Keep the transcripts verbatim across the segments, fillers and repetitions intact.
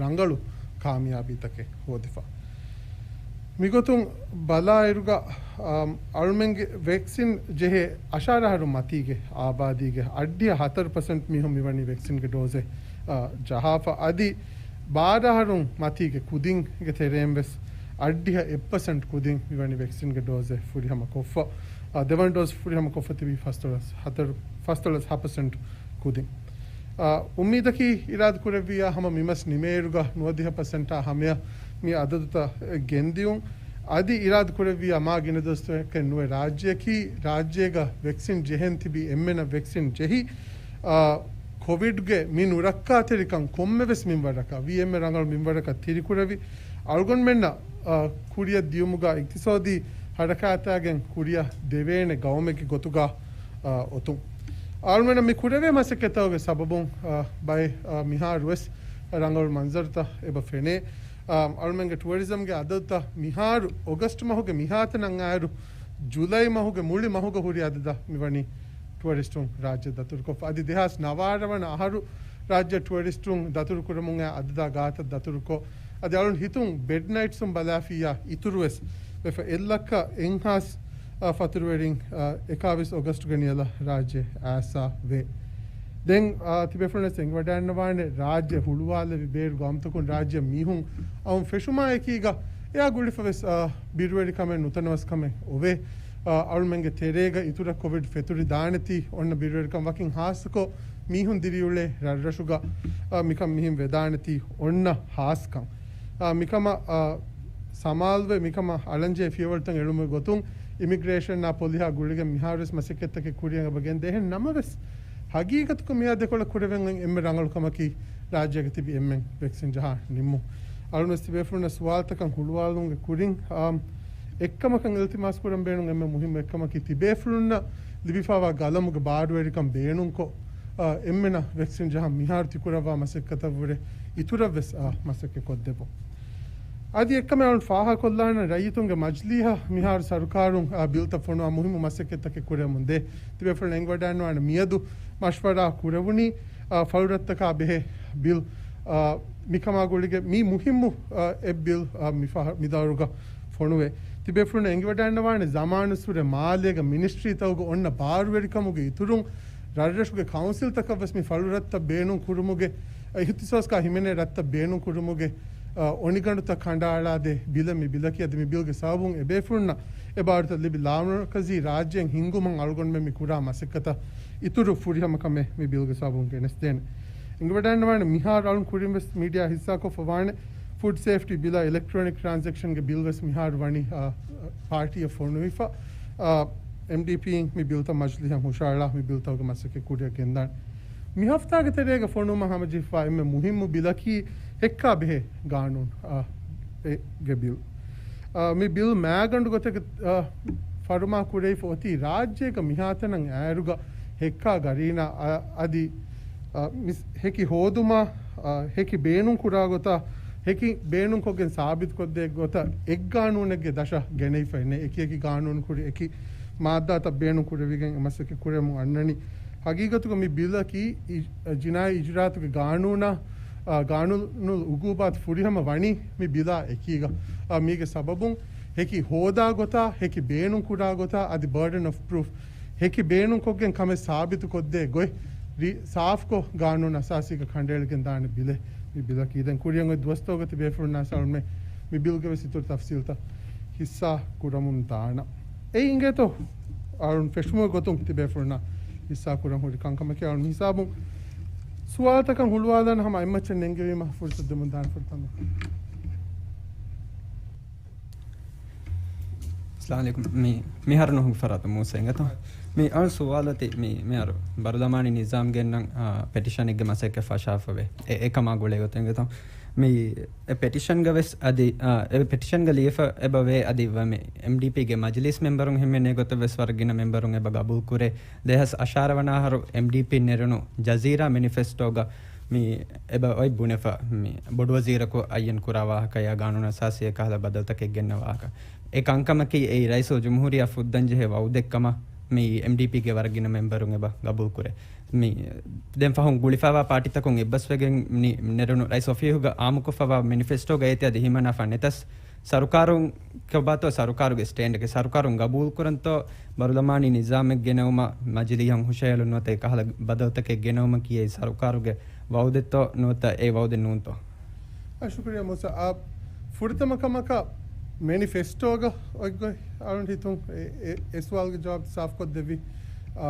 ރަނގަޅު ކާމިޔާބީތަކެއް ހޯދިފަ. މިގޮތުން ބަލާއިރުގަ، އަމް، އަޅުމެންގެ ވެކްސިން ޖެހޭ އަށާރަ އަހަރު މަތީގެ އާބާދީގެ އަށްޑިހަ ހަތަރު ޕަސެންޓް މީހުން މިވަނީ ވެކްސިންގެ ޑޯޒެއް، އާ، ޖަހާފަ. އަދި ބާރަ އަހަރުން މަތީގެ ކުދިންގެ ތެރޭން ވެސް އަށްޑިހަ އެއް ޕަސެންޓް ކުދިން މިވަނީ ވެކްސިންގެ ޑޯޒެއް ފުރިހަމަ ކޮށްފަ. އާ، ދެވަނަ ޑޯޒް ފުރިހަމަ ކޮށްފަ ތިބީ ފަސް ޑޮލަސް ހަތަރު، ފަސް ޑޮލަސް ހަ ޕަސެންޓް ކުދިން. އާ، އުއްމީދަކީ އިރާދަ ކުރެއްވިއްޔާ ހަމަ މިމަސް ނިމޭއިރުގަ ނުވަދިހަ ޕަސެންޓާ ހަމަޔަށް މި އަދަދުތައް ގެންދިއުން. އަދި އިރާދަ ކުރެއްވިއްޔާ މާ ގިނަ ދުވަސްތަކެއް ނުވެ ރާއްޖެއަކީ ރާއްޖޭގަ ވެކްސިން ޖެހެން ތިބި އެންމެނަށް ވެކްސިން ޖެހި، އާ، ކޮވިޑްގެ މި ނުރައްކާތެރިކަން ކޮންމެވެސް މިންވަރަކަށް ވީ އެންމެ ރަނގަޅު މިންވަރަކަށް ތިރިކުރެވި، އަޅުގަނޑުމެންނަށް، އާ، ކުރިއަށް ދިޔުމުގަ އިގްތިސޯދީ ހަރަކާތާގެން ކުރިއަށް ދެވޭނެ ގައުމެއްގެ ގޮތުގަ، އާ، އޮތުން. އަޅުމެންނަށް މި ކުރެވޭ މަސައްކަތްތަކުގެ ސަބަބުން، އާ، ބައެއް، އާ، މިހާރުވެސް ރަނގަޅު މަންޒަރުތައް އެބަ ފެނޭ. އާ، އަޅުމެންގެ ޓުއަރިޒަމްގެ އަދަދުތައް މިހާރު އޮގަސްޓް މަހުގެ މިހާތަނަށް އައިރު ޖުލައި މަހުގެ މުޅި މަހުގަ ހުރި އަދަދަށް މިވަނީ ޓުއަރިސްޓުން ރާއްޖެ ދަތުރުކޮށްފަ. އަދި ދެހާސް ނަވާރަ ވަނަ އަހަރު ރާއްޖެ ޓުއަރިސްޓުން ދަތުރުކުރަމުން އައި އަދަދާ ގާތަށް ދަތުރުކޮށް، އަދި އަޅުން ހިތުން ބެޑް ނައިޓްސުން ބަލާފިއްޔާ އިތުރުވެސް ވެފަ. އެއްލައްކަ އެއްހާސް، އާ، ފަތުރުވެރިން، އާ، އެކާވީސް އޮގަސްޓުގެ ނިޔަލަށް ރާއްޖެ އައިސް ވޭ. ދެން، އާ، ތިބޭފުޅުންނަށް އެނގިވަޑައިންނަވާނެ ރާއްޖެ ހުޅުވާލެވި ބޭރުގަ އައުމުތަކުން ރާއްޖެ މީހުން އައުން ފެށުމާ އެކީގަ އެއާ ގުޅިފަ ވެސް، އާ، ބިރުވެރިކަމެއް ނުތަނަވަސްކަމެއް އޮވޭ. އާ، އަޅުމެންގެ ތެރޭގަ އިތުރަށް ކޮވިޑް ފެތުރި ދާނެތީ އޮންނަ ބިރުވެރިކަން ވަކިން ހާއްސަކޮށް މީހުން ދިރިއުޅޭ ރަށްރަށުގަ، އާ، މިކަން މިހެން ވެދާނެތީ އޮންނަ ހާސްކަން. އާ، މިކަމަށް، އާ، ސަމާލުވެ މިކަމަށް އަޅަންޖެހޭ ފިޔަވަޅުތައް އެޅުމުގެ ގޮތުން އިމިގްރޭޝަންއާ ޕޮލިހާ ގުޅިގެން މިހާރުވެސް މަސައްކަތްތަކެއް ކުރިއަށް އެބަ ގެންދޭ. އެހެން ނަމަވެސް، ހަގީގަތުގަ މިއާ ދެކޮޅަށް ކުރެވެން އެންމެ ރަނގަޅު ކަމަކީ ރާއްޖޭގަ ތިބި އެންމެން ވެކްސިން ޖަހާ ނިންމުން. އަޅުންވެސް ތިބޭފުޅުންނަށް ސުވާލުތަކަށް ހުޅުވާލުމުގެ ކުރިން، އާ، އެއްކަމަކަށް އިލްތިމާސް ކުރަން ބޭނުން އެންމެ މުހިއްމު އެއްކަމަކީ ތިބޭފުޅުންނަށް ލިބިފައިވާ ގަލަމުގެ ބާރުވެރިކަން ބޭނުންކޮށް، އާ، އެންމެނަށް ވެކްސިން ޖަހަން މިހާރު ތިކުރައްވާ މަސައްކަތަށްވުރެ އިތުރަށްވެސް، އާ، މަސައްކަތް ކޮށްދެއްވުން. އަދި އެއްކަމެއް އަޅުން ފާހަގަކޮށްލާނަން ރައްޔިތުންގެ މަޖިލީހަށް މިހާރު ސަރުކާރުން، އާ، ބިލްތައް ފޮނުވާ މުހިއްމު މަސައްކަތްތަކެއް ކުރެވެމުން ދޭ. ތިބޭފުޅުން އެނގިވަޑައިންވާނެ މިއަދު މަޝްވަރާ ކުރެވުނީ، އާ، ފަޅުރަށްތަކާ ބެހޭ ބިލް، އާ، މިކަމާ ގުޅިގެން މި މުހިއްމު، އާ، އެއް ބިލް، އާ، މި ފަހަ-، މި ދައުރުގަ ފޮނުވޭ. ތިބޭފުޅުން އެނގިވަޑައިންނަވާނެ ޒަމާނުއްސުރެ މާލޭގަ މިނިސްޓްރީތަކުގަ އޮންނަ ބާރުވެރިކަމުގެ އިތުރުން ރަށްރަށުގެ ކައުންސިލްތަކަށްވެސް މި ފަޅުރަށްތައް ބޭނުން ކުރުމުގެ، އިހްތިސޯސްގަ ހިމެނޭ ރަށްތައް ބޭނުން ކުރުމުގެ، އާ، އޮނިގަނޑުތައް ކަނޑައަޅާދޭ ބިލެއް މި ބިލަކީ. އަދި މި ބިލްގެ ސަބަބުން އެބޭފުޅުންނަށް އެބާރުތައް ލިބި ލާމަރުކަޒީ ރާއްޖެއިން ހިންގުމަށް އަޅުގަނޑުމެން މި ކުރާ މަސައްކަތަށް އިތުރު ފުރިހަމަ ކަމެއް މި ބިލްގެ ސަބަބުން ގެނެސްދޭނެ. އެނގިވަޑައިންނަވާނެ މިހާރު އަޅުން ކުރިންވެސް މީޑިއާ ހިއްސާކޮށްފަވާނެ ފުޑް ސޭފްޓީ ބިލާ އިލެކްޓްރޯނިކް ޓްރާންސެކްޝަންގެ ބިލްވެސް މިހާރު ވަނީ، އާ، ޕާޓީއަށް ފޮނުވިފަ. އާ، އެމްޑީޕީން މި ބިލްތައް މަޖިލީހަށް ހުށައަޅާ މި ބިލްތަކުގެ މަސައްކަތް ކުރިއަށް ގެންދާނެ. މި ހަފްތާގެ ތެރޭގަ ފޮނުވުމަށް ހަމަޖެހިފަ އެންމެ މުހިއްމު ބިލަކީ ހެއްކާ ބެހޭ ގާނޫނު، އާ، އެ، ގެ ބިލް. އާ، މި ބިލް މައިގަނޑު ގޮތެއް، އާ، ފަރުމާ ކުރެވިފަ އޮތީ ރާއްޖޭގަ މިހާތަނަށް އައިރުގަ ހެއްކާ ގަރީނާ، އާ، އަދި، އާ، މިސް-، ހެކި ހޯދުމާ، އާ، ހެކި ބޭނުން ކުރާ ގޮތާ، ހެކި ބޭނުންކޮށްގެން ސާބިތުކޮށްދޭ ގޮތަށް އެއްގާނޫނެއްގެ ދަށަށް ގެނެވިފައެއް ނެތް. އެކި އެކި ގާނޫނު ކުރި އެކި މާއްދާތައް ބޭނުން ކުރެވިގެން އެ މަސައްކަތް ކުރެވެމުން އަންނަނީ. ހަގީގަތުގަ މި ބިލަކީ އި-، ޖިނާއީ އިޖުރާއަތުގެ ގާނޫނާ، އާ، ގާނޫނުލް އުގޫބާތު ފުރިހަމަ ވަނީ މި ބިލާ އެކީގަ. އާ، މީގެ ސަބަބުން ހެކި ހޯދާ ގޮތާ، ހެކި ބޭނުން ކުރާ ގޮތާ، އަދި ބަރޑަން އޮފް ޕްރޫފް، ހެކި ބޭނުންކޮށްގެން ކަމެއް ސާބިތުކޮށްދޭ ގޮތް ރީ-، ސާފްކޮށް ގާނޫނު އަސާސީގަ ކަނޑައެޅިގެން ދާނެ ބިލެއް މި ބިލަކީ. ދެން ކުރިއަށް އޮތް ދުވަސްތަކުގަ ތިބޭފުޅުންނާ ސަޅުމެ މި ބިލްގެ ވެސް އިތުރު ތަފްސީލްތައް ހިއްސާ ކުރަމުން ދާނަ. އެއީ އިނގޭތޯ އަޅުން ފެށުމުގެ ގޮތުން ތިބޭފުޅުންނާ ހިއްސާ ކުރަން ހުރި ކަންކަމަކީ. އަޅުން ހިސާބުން ސުވާލުތަކަށް ހުޅުވާލާން ހަމަ އެއްމައްޗަށް ނެންގެވީމަ ފުރުސަތު ދެމުން ދާން ފުރަތަމަ. އައްސަލާމު ޢަލައިކުމް. މި، މިހާރު ނުހުން ފަރާތު މޫސަ އިނގޭތޯ. މި އަޅު ސުވާލަތި މި، މިހާރު ބަރުލަމާނީ ނިޒާމް ގެންނަން، އާ، ޕެޓިޝަނެއްގެ މަސައްކަތް ފަށާފަވޭ. އެ، އެކަމާ ގުޅޭ ގޮތުން އިނގޭތޯ. މި އެ ޕެޓިޝަންގަ ވެސް އަދި، އާ، އެ ޕެޓިޝަންގަ ލިޔެފަ އެބަ ވޭ އަދި ވަމެ އެމްޑީޕީގެ މަޖިލީސް މެމްބަރުން ހިމެނޭ ގޮތަށް ވެސް ވަރަށް ގިނަ މެމްބަރުން އެބަ ގަބޫލް ކުރޭ. ދެހާސް އަށާރަ ވަނަ އަހަރު އެމްޑީޕީން ނެރުނު ޖަޒީރާ މެނިފެސްޓޯގަ މި އެބަ އޮތް ބުނެފަ، މި ބޮޑުވަޒީރަކު އައްޔަން ކުރާ ވާހަކަޔާ ގާނޫނު އަސާސީއަށް ކަހަލަ ބަދަލުތަކެއް ގެންނަ ވާހަކަ. އެ ކަންކަމަކީ އެއީ ރައީސުލް ޖުމްހޫރިއްޔާ ފުއްދަން ޖެހޭ ވައުދެއްކަމަށް މި އެމްޑީޕީގެ ވަރަށް ގިނަ މެމްބަރުން އެބަ ގަބޫލް ކުރޭ. މި ދެން ފަހުން ގުޅިފައިވާ ޕާޓީތަކުން އެއްބަސްވެގެން ނި-، ނެރުނު ރައީސް އޮފީހުގަ އާއްމުކޮށްފައިވާ މެނިފެސްޓޯގަ އޭތި އަދި ހިމަނާފަ ނެތަސް، ސަރުކާރުން ކޮބާތޯ ސަރުކާރުގެ ސްޓޭންޑެކޭ ސަރުކާރުން ގަބޫލުކުރަންތޯ ބަރުލަމާނީ ނިޒާމެއް ގެނައުމަށް މަޖިލީހަށް ހުށަހެޅުން ނުވަތަ އެ ކަހަލަ ބަދަލުތަކެއް ގެނައުމަކީ އެއީ ސަރުކާރުގެ ވައުދެއްތޯ ނުވަތަ އެ ވައުދެއް ނޫންތޯ؟ އާ، ޝުކުރިއްޔާ މޫސާ. އާ، ފުރަތަމަ ކަމަކަށް މެނިފެސްޓޯގަ އޮތްގޮތް އަޅުން ހިތުން އެ، އެ، އެ ސުވާލުގެ ޖަވާބު ސާފުކޮށްދެއްވި، އާ،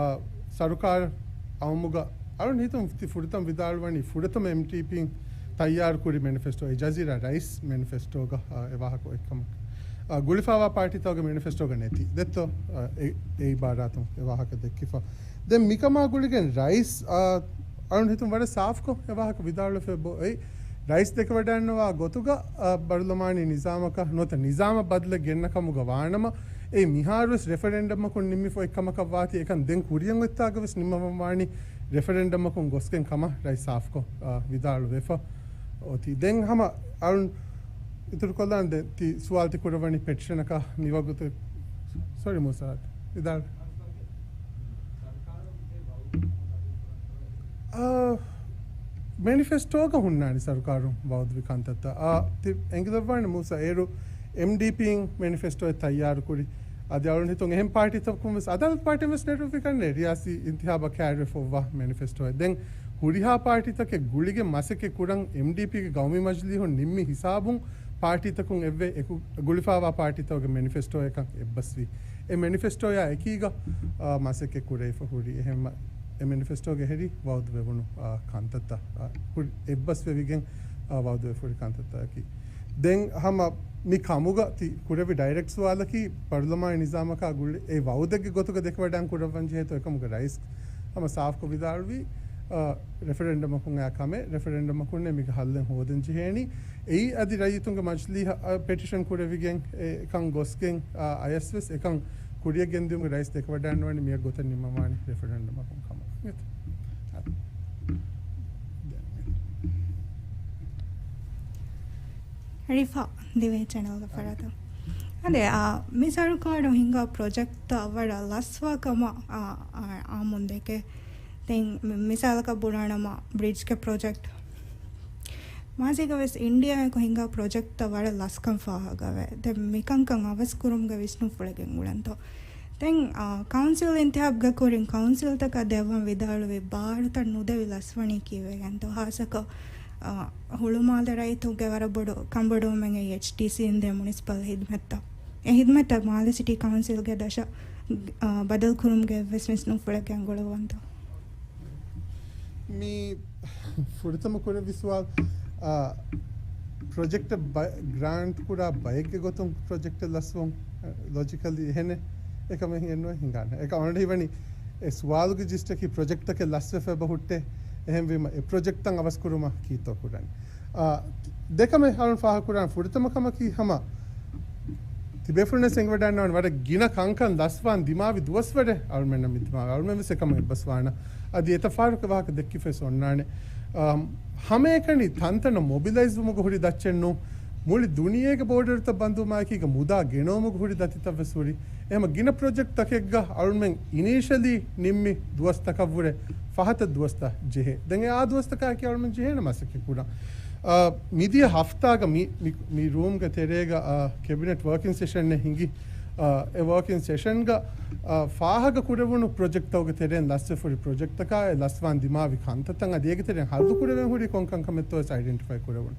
ސަރުކާރު އައުމުގަ އަޅުން ހިތުން ތި ފުރަތަމަ ވިދާޅުވަނީ ފުރަތަމަ އެމްޑީޕީން ތައްޔާރުކުރި މެނިފެސްޓޯ އެ ޖަޒީރާ ރައީސް މެނިފެސްޓޯގަ، އާ، އެ ވާހަކަ އޮތްކަމަށް. އާ، ގުޅިފައިވާ ޕާޓީތަކުގެ މެނިފެސްޓޯގަ ނެތި ދެއްތޯ، އާ، އެ، އެ އިބާރާތުން އެ ވާހަކަ ދެއްކިފަ. ދެން މިކަމާ ގުޅިގެން ރައީސް، އާ، އަޅުން ހިތުން ވަރަށް ސާފުކޮށް އެ ވާހަކަ ވިދާޅުވެފަ އޮތް. ރައީސް ދެކެވަޑައިންނަވާ ގޮތުގަ، އާ، ބަރުލަމާނީ ނިޒާމަކަށް ނުވަތަ ނިޒާމަށް ބަދަލެއް ގެންނަ ކަމުގަ ވާނަމަ، އެ މިހާރުވެސް ރެފަރެންޑަމަކުން ނިންމިފަ އޮތް ކަމަކަށް ވާތީ، އެކަން ދެން ކުރިޔަށް އޮތްތާގަވެސް ނިންމަވަން ވާނީ ރެފަރެންޑަމަކުން ގޮސްގެން ކަމަށް ރައީސް ސާފުކޮށް، އާ، ވިދާޅުވެފަ އޮތީ. ދެން ހަމަ އަޅުން އިތުރުކޮށްލާން ދެ ތި ސުވާލު ތި ކުރައްވަނީ ޕެޓިޝަނަކާ މި ވަގުތު. ސޮރީ މޫސާ، ވިދާޅު. އާ، މެނިފެސްޓޯގަ ހުންނާނީ ސަރުކާރުން ވައުދުވި ކަންތައްތައް. އާ، ތި އެނގިލައްވާނެ މޫސާ އޭރު އެމްޑީޕީން މެނިފެސްޓޯއެއް ތައްޔާރުކުރި. އަދި އަޅުން ހިތުން އެހެން ޕާޓީތަކުން ވެސް އަދާލަތު ޕާޓީން ވެސް ނެރުއްވި ކަންނޭ ރިޔާސީ އިންތިހާބަށް ކައިރިވެފަ އޮއްވާ މެނިފެސްޓޯއެއް. ދެން ހުރިހާ ޕާޓީތަކެއް ގުޅިގެން މަސައްކަތް ކުރަން އެމްޑީޕީގެ ގައުމީ މަޖިލީހުން ނިންމި ހިސާބުން ޕާޓީތަކުން އެއްވެ އެކު ގުޅިފައިވާ ޕާޓީތަކުގެ މެނިފެސްޓޯއަކަށް އެއްބަސްވި. އެ މެނިފެސްޓޯއާ އެކީގަ، އާ، މަސައްކަތް ކުރެވިފަ ހުރި. އެހެން އެ މެނިފެސްޓޯގެ ހެރީ ވައުދުވެވުނު، އާ، ކަންތައްތައް، އާ، ހުރި އެއްބަސްވެވިގެން، އާ، ވައުދުވެފަ ހުރި ކަންތައްތަކަކީ. ދެން ހަމަ މި ކަމުގަ ތި ކުރެއްވި ޑައިރެކްޓް ސުވާލަކީ، ޕަރުލަމާނީ ނިޒާމަކާ ގުޅި އެ ވައުދެއްގެ ގޮތުގަ ދެކެވަޑައިން ކުރައްވަން ޖެހޭތޯ އެކަމުގެ ރައީސް ހަމަ ސާފުކޮށް ވިދާޅުވީ، އާ، ރެފަރެންޑަމަކުން އައި ކަމެއް، ރެފަރެންޑަމަކުންނޭ މީގެ ހައްލެއް ހޯދަން ޖެހޭނީ. އެއީ އަދި ރައްޔިތުންގެ މަޖިލީހަށް، އާ، ޕެޓިޝަން ކުރެވިގެން އެކަން ގޮސްގެން، އާ، އަޔަސް ވެސް އެކަން ކުރިއަށް ގެންދިއުމުގެ ރައީސް ދެކެވަޑައިންނަވަނީ މިއަށް ގޮތަށް ނިންމަވާނީ ރެފަރެންޑަމަކުން ކަމަށް. ރިފާ ދިވެހި ޗެނަލްގެ ފަރާތުން. އަދި، އާ، މި ސަރުކާރު ހިންގާ ޕްރޮޖެކްޓްތައް ވަރަށް ލަސްވާ ކަމަށް، އާ، އާ، އާއްމުން ދެކެ. ދެން މި-، މިސާލަކަށް ބުނާނަމަ ބްރިޖްގެ ޕްރޮޖެކްޓް. މާޒީގަ ވެސް އިންޑިއާއަކު ހިންގާ ޕްރޮޖެކްޓްތައް ވަރަށް ލަސްކަން ފާހަގަވޭ. ދެން މިކަންކަން އަވަސްކުރުމުގެ ވިސްނުންފުޅެއް ގެންގުޅެންތޯ؟ ދެން، އާ، ކައުންސިލް އިންތިހާބްގެ ކުރިން ކައުންސިލްތަކަށް ދެއްވަން ވިދާޅުވި ބާރުތައް ނުދެވި ލަސްވަނީ ކީއްވެގެންތޯ؟ ހާއްސަކޮށް، އާ، ހުޅުމާލެ ރައްޔިތުންގެ ވަރަށް ބޮޑު ކަނބޮޑުވުމެއް އެޗްޑީސީ އިންދޭ މުނިސިޕަލް ހިދުމަތްތައް. އެ ހިދުމަތްތައް މާލެ ސިޓީ ކައުންސިލްގެ ދަށަށް، އާ، ބަދަލުކުރުމުގެ އެއްވެސް ވިސްނުންފުޅެއް ގެންގުޅުއްވަންތޯ؟ މި ފުރަތަމަ ކުރެއްވި ސުވާލު، އާ، ޕްރޮޖެކްޓަށް ބަ-، ގްރާންޓް ކުރާ ބައެއްގެ ގޮތުން ޕްރޮޖެކްޓެއް ލަސްވުން، އަ، ލޮޖިކަލީ އެހެނެއް އެކަމެއް ހިއެއްނުވެ ހިނގާނެ. އެކަމަކު އަޅުގަނޑަށް ހީވަނީ އެ ސުވާލުގެ ޖިސްޓަކީ ޕްރޮޖެކްޓްތަކެއް ލަސްވެފަ އެބަ ހުއްޓޭ. އެހެންވީމަ އެ ޕްރޮޖެކްޓްތައް އަވަސްކުރުމަށް ކީއްތޯ ކުރަނީ؟ އާ، ދެކަމެއް އަޅުން ފާހަގަކުރާން ފުރަތަމަ ކަމަކީ ހަމަ ތިބޭފުޅުންވެސް އެނގިވަޑައިގަންނަވާނެ ވަރަށް ގިނަ ކަންކަން ލަސްވާން ދިމާވި ދުވަސްވަރެއް އަޅުމެންނަށް މި ދިމާވި. އަޅުމެންވެސް އެކަމަށް އެއްބަސްވާނަ. އަދި އެތައް ފަހަރަކު ވާހަކަ ދެއްކިފައި އޮންނާނެ. އަމް، ހަމައެކަނި ތަންތަނަށް މޮބިލައިޒްވުމުގަ ހުރި ދައްޗެއްނު، މުޅި ދުނިޔޭގެ ބޯޑަރުތައް ބަންދުވުމާއެކީގަ މުދާ ގެނައުމުގަ ހުރި ދަތިތައްވެސް ހުރި. އެހެމަ ގިނަ ޕްރޮޖެކްޓް ތަކެއްގަ އަޅުމެން އިނީޝަލީ ނިންމި ދުވަސްތަކަށްވުރެ ފަހަތަށް ދުވަސްތައް ޖެހޭ. ދެން އެ އާ ދުވަސްތަކާއެކީ އަޅުމެން ޖެހޭނެ މަސައްކަތް ކުރަން. އާ، މިދިޔަ ހަފްތާގަ މި، މި، މި ރޫމްގެ ތެރޭގަ، އާ، ކެބިނެޓް ވަރކިން ސެޝަންއެއް ހިނގި. އާ، އެ ވަރކިން ސެޝަންގަ، އާ، ފާހަގަ ކުރެވުނު ޕްރޮޖެކްޓްތަކުގެ ތެރެއިން ލަސްވެފަ ހުރި ޕްރޮޖެކްޓްތަކާއި ލަސްވާން ދިމާވި ކަންތައްތައް އަދި އޭގެ ތެރެއިން ހައްލު ކުރެވެން ހުރި ކޮން ކަންކަމެއްތޯ ވެސް އައިޑެންޓިފައި ކުރެވުނު.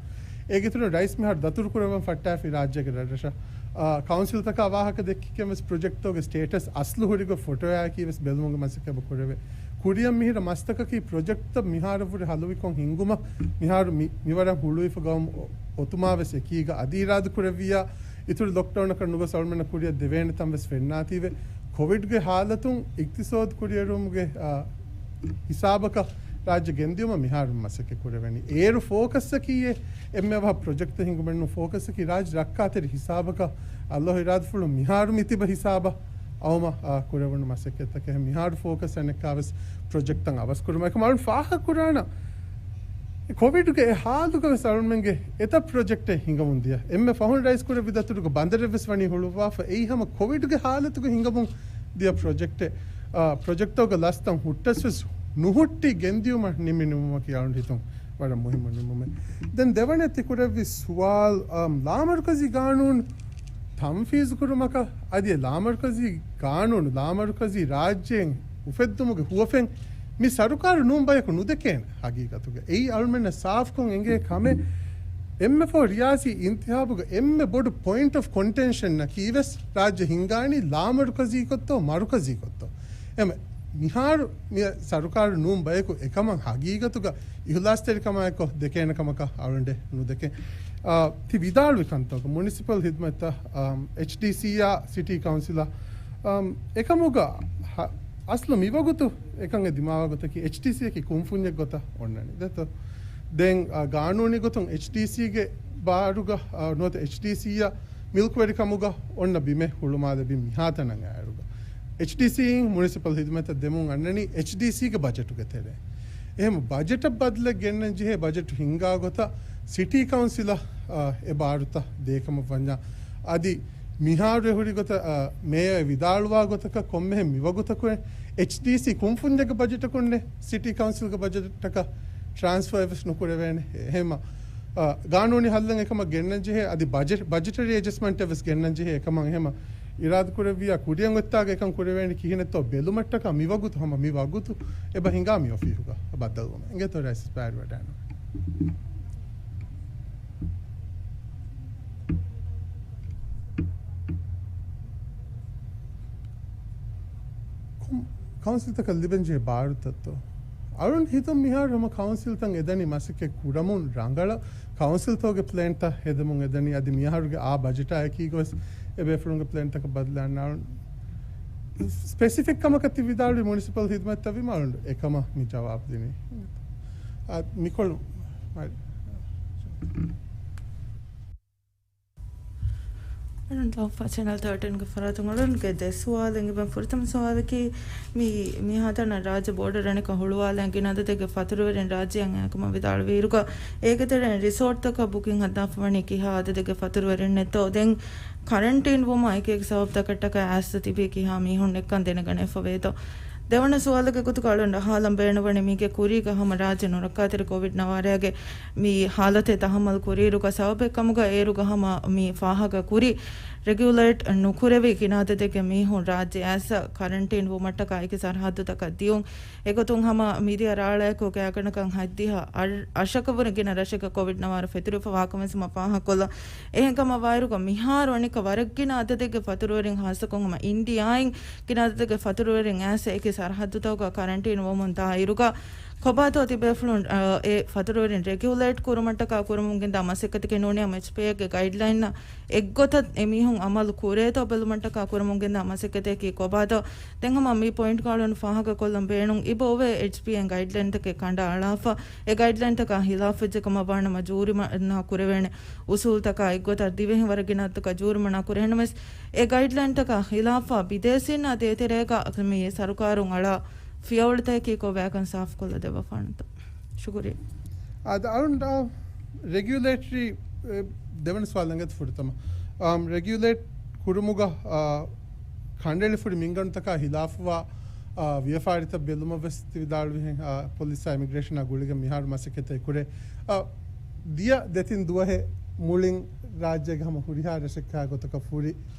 އޭގެ އިތުރުން ރައީސް މިހާރު ދަތުރު ކުރައްވަން ފައްޓާފި ރާއްޖޭގެ ރަށްރަށަށް، އާ، ކައުންސިލްތަކާ ވާހަކަ ދެއްކިގެން ވެސް ޕްރޮޖެކްޓްތަކުގެ ސްޓޭޓަސް އަސްލު ހުރިގޮތް ފޮޓޯއާއެކީ ވެސް ބެލުމުގެ މަސައްކަތް އެބަ ކުރެވޭ. ކުރިއަށް މިހިރަ މަސްތަކަކީ ޕްރޮޖެކްޓްތައް މިހާރަށްވުރެ ހަލުވިކޮށް ހިންގުމަށް މިހާރު މި، މިވަރަށް ހުޅުވިފަ ގައުމު އޮ-، އޮތުމާ ވެސް އެކީގަ އަދި އިރާދަ ކުރެއްވިއްޔާ އިތުރު ލޮކްޑައުނަކަށް ނުގޮސް އަޅުމެންނަށް ކުރިއަށް ދެވޭނެ ތަން ވެސް ފެންނާތީވެ. ކޮވިޑްގެ ހާލަތުން އިޤްތިޞާދު ކުރިއެރުވުމުގެ، އާ، ހިސާބަކަށް ރާއްޖެ ގެންދިޔުމަށް މިހާރު މަސައްކަތް ކުރެވެނީ. އޭރު ފޯކަސްއަކީ އެ އެންމެ އަވަހަށް ޕްރޮޖެކްޓްތައް ހިނގުމެއްނު ފޯކަސްއަކީ ރާއްޖެ ރައްކާތެރި ހިސާބަކަށް ﷲ އިރާދަފުޅުން މިހާރު މިތިބަ ހިސާބަށް އައުމަށް، އާ، ކުރެވުނު މަސައްކަތްތަކެއް. މިހާރު ފޯކަސް އަނެއްކާވެސް ޕްރޮޖެކްޓްތައް އަވަސްކުރުމަށް. އެކަމް އަޅުން ފާހަގަކުރާނަ ކޮވިޑްގެ އެ ހާލުގަވެސް އަޅުމެންގެ އެތައް ޕްރޮޖެކްޓެއް ހިނގަމުން ދިޔަ. އެންމެ ފަހުން ރައީސް ކުރެއްވި ދަތުރުގެ ބަނދަރެއްވެސް ވަނީ ހުޅުވާފަ. އެއީ ހަމަ ކޮވިޑްގެ ހާލަތުގަ ހިނގަމުން ދިޔަ ޕްރޮޖެކްޓެއް. އާ، ޕްރޮޖެކްޓްތަކުގެ ލަސްތައް ހުއްޓަސްވެސް ނުހުއްޓި ގެންދިޔުމަށް ނިމި ނިމުމަކީ އަޅުން ހިތުން ވަރަށް މުހިއްމު ނިމުމެއް. ދެން ދެވަނަ ތިކުރެއްވި ސުވާލު، އަ، ލާމަރުކަޒީ ގާނޫނު ތަންފީޒު ކުރުމަކަށް އަދި އެ ލާމަރުކަޒީ ގާނޫނު، ލާމަރުކަޒީ ރާއްޖޭން އުފެއްދުމުގެ ހުވަފެން މި ސަރުކާރު ނޫން ބަޔަކު ނުދެކޭނެ ހަގީގަތުގަ. އެއީ އަޅުމެންނަށް ސާފްކޮށް އެނގޭ ކަމެއް. އެންމެ ފަހު ރިޔާސީ އިންތިހާބުގަ އެންމެ ބޮޑު ޕޮއިންޓް އޮފް ކޮންޓެންޝަންއަކީ ވެސް ރާއްޖެ ހިންގާނީ ލާމަރުކަޒީކޮށްތޯ މަރުކަޒީކޮށްތޯ. އެމަ މިހާރު މި ސަރުކާރު ނޫން ބަޔަކު އެކަމަށް ހަގީގަތުގަ އިހުލާސްތެރިކަމާއެކު ދެކޭނެ ކަމަކަށް އަޅުގަނޑެއް ނުދެކެން. އާ، ތި ވިދާޅުވި ކަންތަކަށް މުނިސިޕަލް ހިދުމަތްތައް، އާ، އެޗްޑީސީއާ ސިޓީ ކައުންސިލާ، އާ، އެކަމުގަ ހަ-، އަސްލު މިވަގުތު އެކަން އެ ދިމާވާ ގޮތަކީ އެޗްޑީސީއަކީ ކުންފުންޏެއް ގޮތަށް އޮންނަނީ. ދެތޯ؟ ދެން، އާ، ގާނޫނީ ގޮތުން އެޗްޑީސީގެ ބާރުގަ، އާ، ނުވަތަ އެޗްޑީސީއަށް މިލްކުވެރިކަމުގަ އޮންނަ ބިމެއް ހުޅުމާލެ ބިން މިހާތަނަށް އައިރުގަ، އެޗްޑީސީއިން މުނިސިޕަލް ހިދުމަތަށް ދެމުން އަންނަނީ އެޗްޑީސީގެ ބަޖެޓުގެ ތެރޭ. އެހެން ބަޖެޓަށް ބަދަލެއް ގެންނަން ޖެހޭ ބަޖެޓު ހިންގާ ގޮތަށް ސިޓީ ކައުންސިލަށް، އާ، އެ ބާރުތައް ދޭކަމަށް ވަންޏާ، އަދި މިހާރު އެ ހުރި ގޮތަށް، އާ، މޭޔަ ވިދާޅުވާ ގޮތަކަށް ކޮންމެހެން މިވަގުތަކު އެޗްޑީސީ ކުންފުންޏެއްގެ ބަޖެޓަކުންނެ ސިޓީ ކައުންސިލްގެ ބަޖެޓަކަށް ޓްރާންސްފާ ވެސް ނުކުރެވޭނެ. އެހެމަ، އާ، ގާނޫނީ ހައްލެއް އެކަމަށް ގެންނަން ޖެހޭ، އަދި ބަޖެޓް، ބަޖެޓަރީ އެޖަސްޓްމަންޓެއް ވެސް ގެންނަން ޖެހޭ އެކަމަށް. އެހެމަ އިރާދަކުރެއްވިޔާ ކުރިއަށް އޮތްތާގަ އެކަން ކުރެވޭނެ ކިހިނެއްތޯ ބެލުމަށްޓަކާ މިވަގުތު، ހަމަ މިވަގުތު އެބަ ހިނގާ މި އޮފީހުގަ ބައްދަލުވުމެއް. އިނގޭތޯ ރައީސް ބައިވެރިވެވަޑައިގަންނަވާ. ކޮ-، ކައުންސިލްތަކަށް ލިބެންޖެހޭ ބާރުތައްތޯ؟ އަޅުން ހިތުން މިހާރު ހަމަ ކައުންސިލްތައް އެދަނީ މަސައްކަތް ކުރަމުން ރަނގަޅަށް. ކައުންސިލްތަކުގެ ޕްލޭންތައް ހެދެމުން އެދަނީ. އަދި މިހާރުގެ އާ ބަޖެޓާ އެކީގަވެސް އެބޭފުޅުންގެ ޕްލޭންތަކަށް ބަދަލާން އަޅުން ސްޕެސިފިކް ކަމަކަށް ތި ވިދާޅުވި މުނިސިޕަލް ހިދުމަތްތައް ވީމަ އަޅުން އެކަމަށް މި ޖަވާބު ދިނީ. އާ، މިކޮޅު އަޅުން ލޯފާ ޗެނަލް ތާޓީންގެ ފަރާތުން އަޅުންގެ ދެ ސުވާލެއް އިބަން. ފުރަތަމަ ސުވާލަކީ، މި، މިހާތަނަށް ރާއްޖެ ބޯޑަރަނިކަ ހުޅުވާލަން ގިނަ އަދަދެއްގެ ފަތުރުވެރިން ރާއްޖެއަށް އައިކަމަށް ވިދާޅުވިއިރުގަ، އޭގެ ތެރެއިން ރިސޯޓްތަކަށް ބުކިން ހައްދާފަވަނީ ކިހާ އަދަދެއްގެ ފަތުރުވެރިންނެއްތޯ؟ ދެން ކަރަންޓީން ވުމާ އެކިއެކި ސަބަބުތަކަށްޓަކައި އައިސް ތިބީ ކިހާ މީހުންނެއްކަން ދެނެގަނެފަވޭތޯ؟ ދެވަނަ ސުވާލެއްގެ ގޮތުގަ އަޅުން އަހާލަން ބޭނުންވަނީ މީގެ ކުރީގަ ހަމަ ރާއްޖެ ނުރައްކާތެރި ކޮވިޑް ނަވާރައިގެ މި ހާލަތެއް ތަހައްމަލް ކުރިއިރުގަ ސަބަބެއް ކަމުގަ އޭރުގަ ހަމަ މި ފާހަގަ ކުރި ރެގިއުލޭޓް ނުކުރެވި ގިނަ އަދަދެއްގެ މީހުން ރާއްޖެ އައިސް ކަރަންޓީން ވުމަށްޓަކާ އެކި ސަރަހައްދުތަކަށް ދިޔުން. އެގޮތުން ހަމަ މިދިޔަ ރާޅައެކު ގާތްގަނޑަކަށް ހަތްދިހަ އަށް-، އަށަކަށްވުރެ ގިނަ ރަށެއްގަ ކޮވިޑް ނަވާރަ ފެތުރިފަވާކަން ވެސް މަ ފާހަގަކޮށްލަން. އެހެންކަމަށް ވާއިރުގަ މިހާރު އަނެއްކަ ވަރަށް ގިނަ އަދަދެއްގެ ފަތުރުވެރިން ހާއްސަކޮށް ހަމަ އިންޑިއާއިން ގިނަ އަދަދެއްގެ ފަތުރުވެރިން އައިސް އެކި ސަރަހައްދުތަކުގަ ކަރަންޓީން ވަމުން ދާއިރުގަ ކޮބާތޯ ތިބޭފުޅުން، އަ، އެ ފަތުރުވެރިން ރެގިއުލޭޓް ކުރުމަށްޓަކާ ކުރަމުން ގެންދާ މަސައްކަތަކީ ނޫނީ ހަމަ އެޗްޕީއޭގެ ގައިޑްލައިންއަށް އެއްގޮތަށް އެމީހުން އަމަލު ކުރޭތޯ ބެލުމަށްޓަކާ ކުރަމުން ގެންދާ މަސައްކަތަކީ ކޮބާތޯ؟ ދެން ހަމަ މި ޕޮއިންޓް ކޮޅުން ފާހަގަކޮށްލަން ބޭނުން. އިބަ އޮވޭ އެޗްޕީއޭގެ ގައިޑްލައިންތަކެއް ކަނޑައަޅާފަ، އެ ގައިޑްލައިންތަކާ ހިލާފްވެއްޖެ ކަމަށް ވާނަމަ ޖޫރިމަނާ ކުރެވޭނެ. އުސޫލުތަކާ އެއްގޮތަށް ދިވެހި ވަރަށް ގިނަ އަދަދަކަށް ޖޫރިމަނާ ކުރެވޭނަމަވެސް، އެ ގައިޑްލައިންތަކާ ހިލާފަށް ބިދޭސީންނާ ދޭތެރޭގަ މި ސަރުކާރުން އަޅާ ފިޔަވަޅުތަކަކީ ކޮބާކަން ސާފުކޮށްލަ ދެއްވާފާނަންތޯ؟ ޝުކުރިއްޔާ. އާދެ، އަޅުން، އާ، ރެގިއުލޭޓަރީ، އެ، ދެވަނަ ސުވާލަށް އެނގޭތޯ ފުރަތަމަ. އާ، ރެގިއުލޭޓް ކުރުމުގަ، އާ، ކަނޑައެޅިފަ ހުރި މިންގަނޑުތަކާ ހިލާފުވާ، އާ، ވިޔަފާރިތައް ބެލުމަށް ވެސް ތި ވިދާޅުވިހެން، އާ، ޕޮލިސްއާ އިމިގްރޭޝަނާ ގުޅިގެން މިހާރު މަސައްކަތެއް ކުރޭ. އާ، ދިޔަ ދެތިން ދުވަހެއް މުޅިން ރާއްޖޭގެ ހަމަ ހުރިހާ ރަށެއްކާ ގޮތަކަށް ފުރި،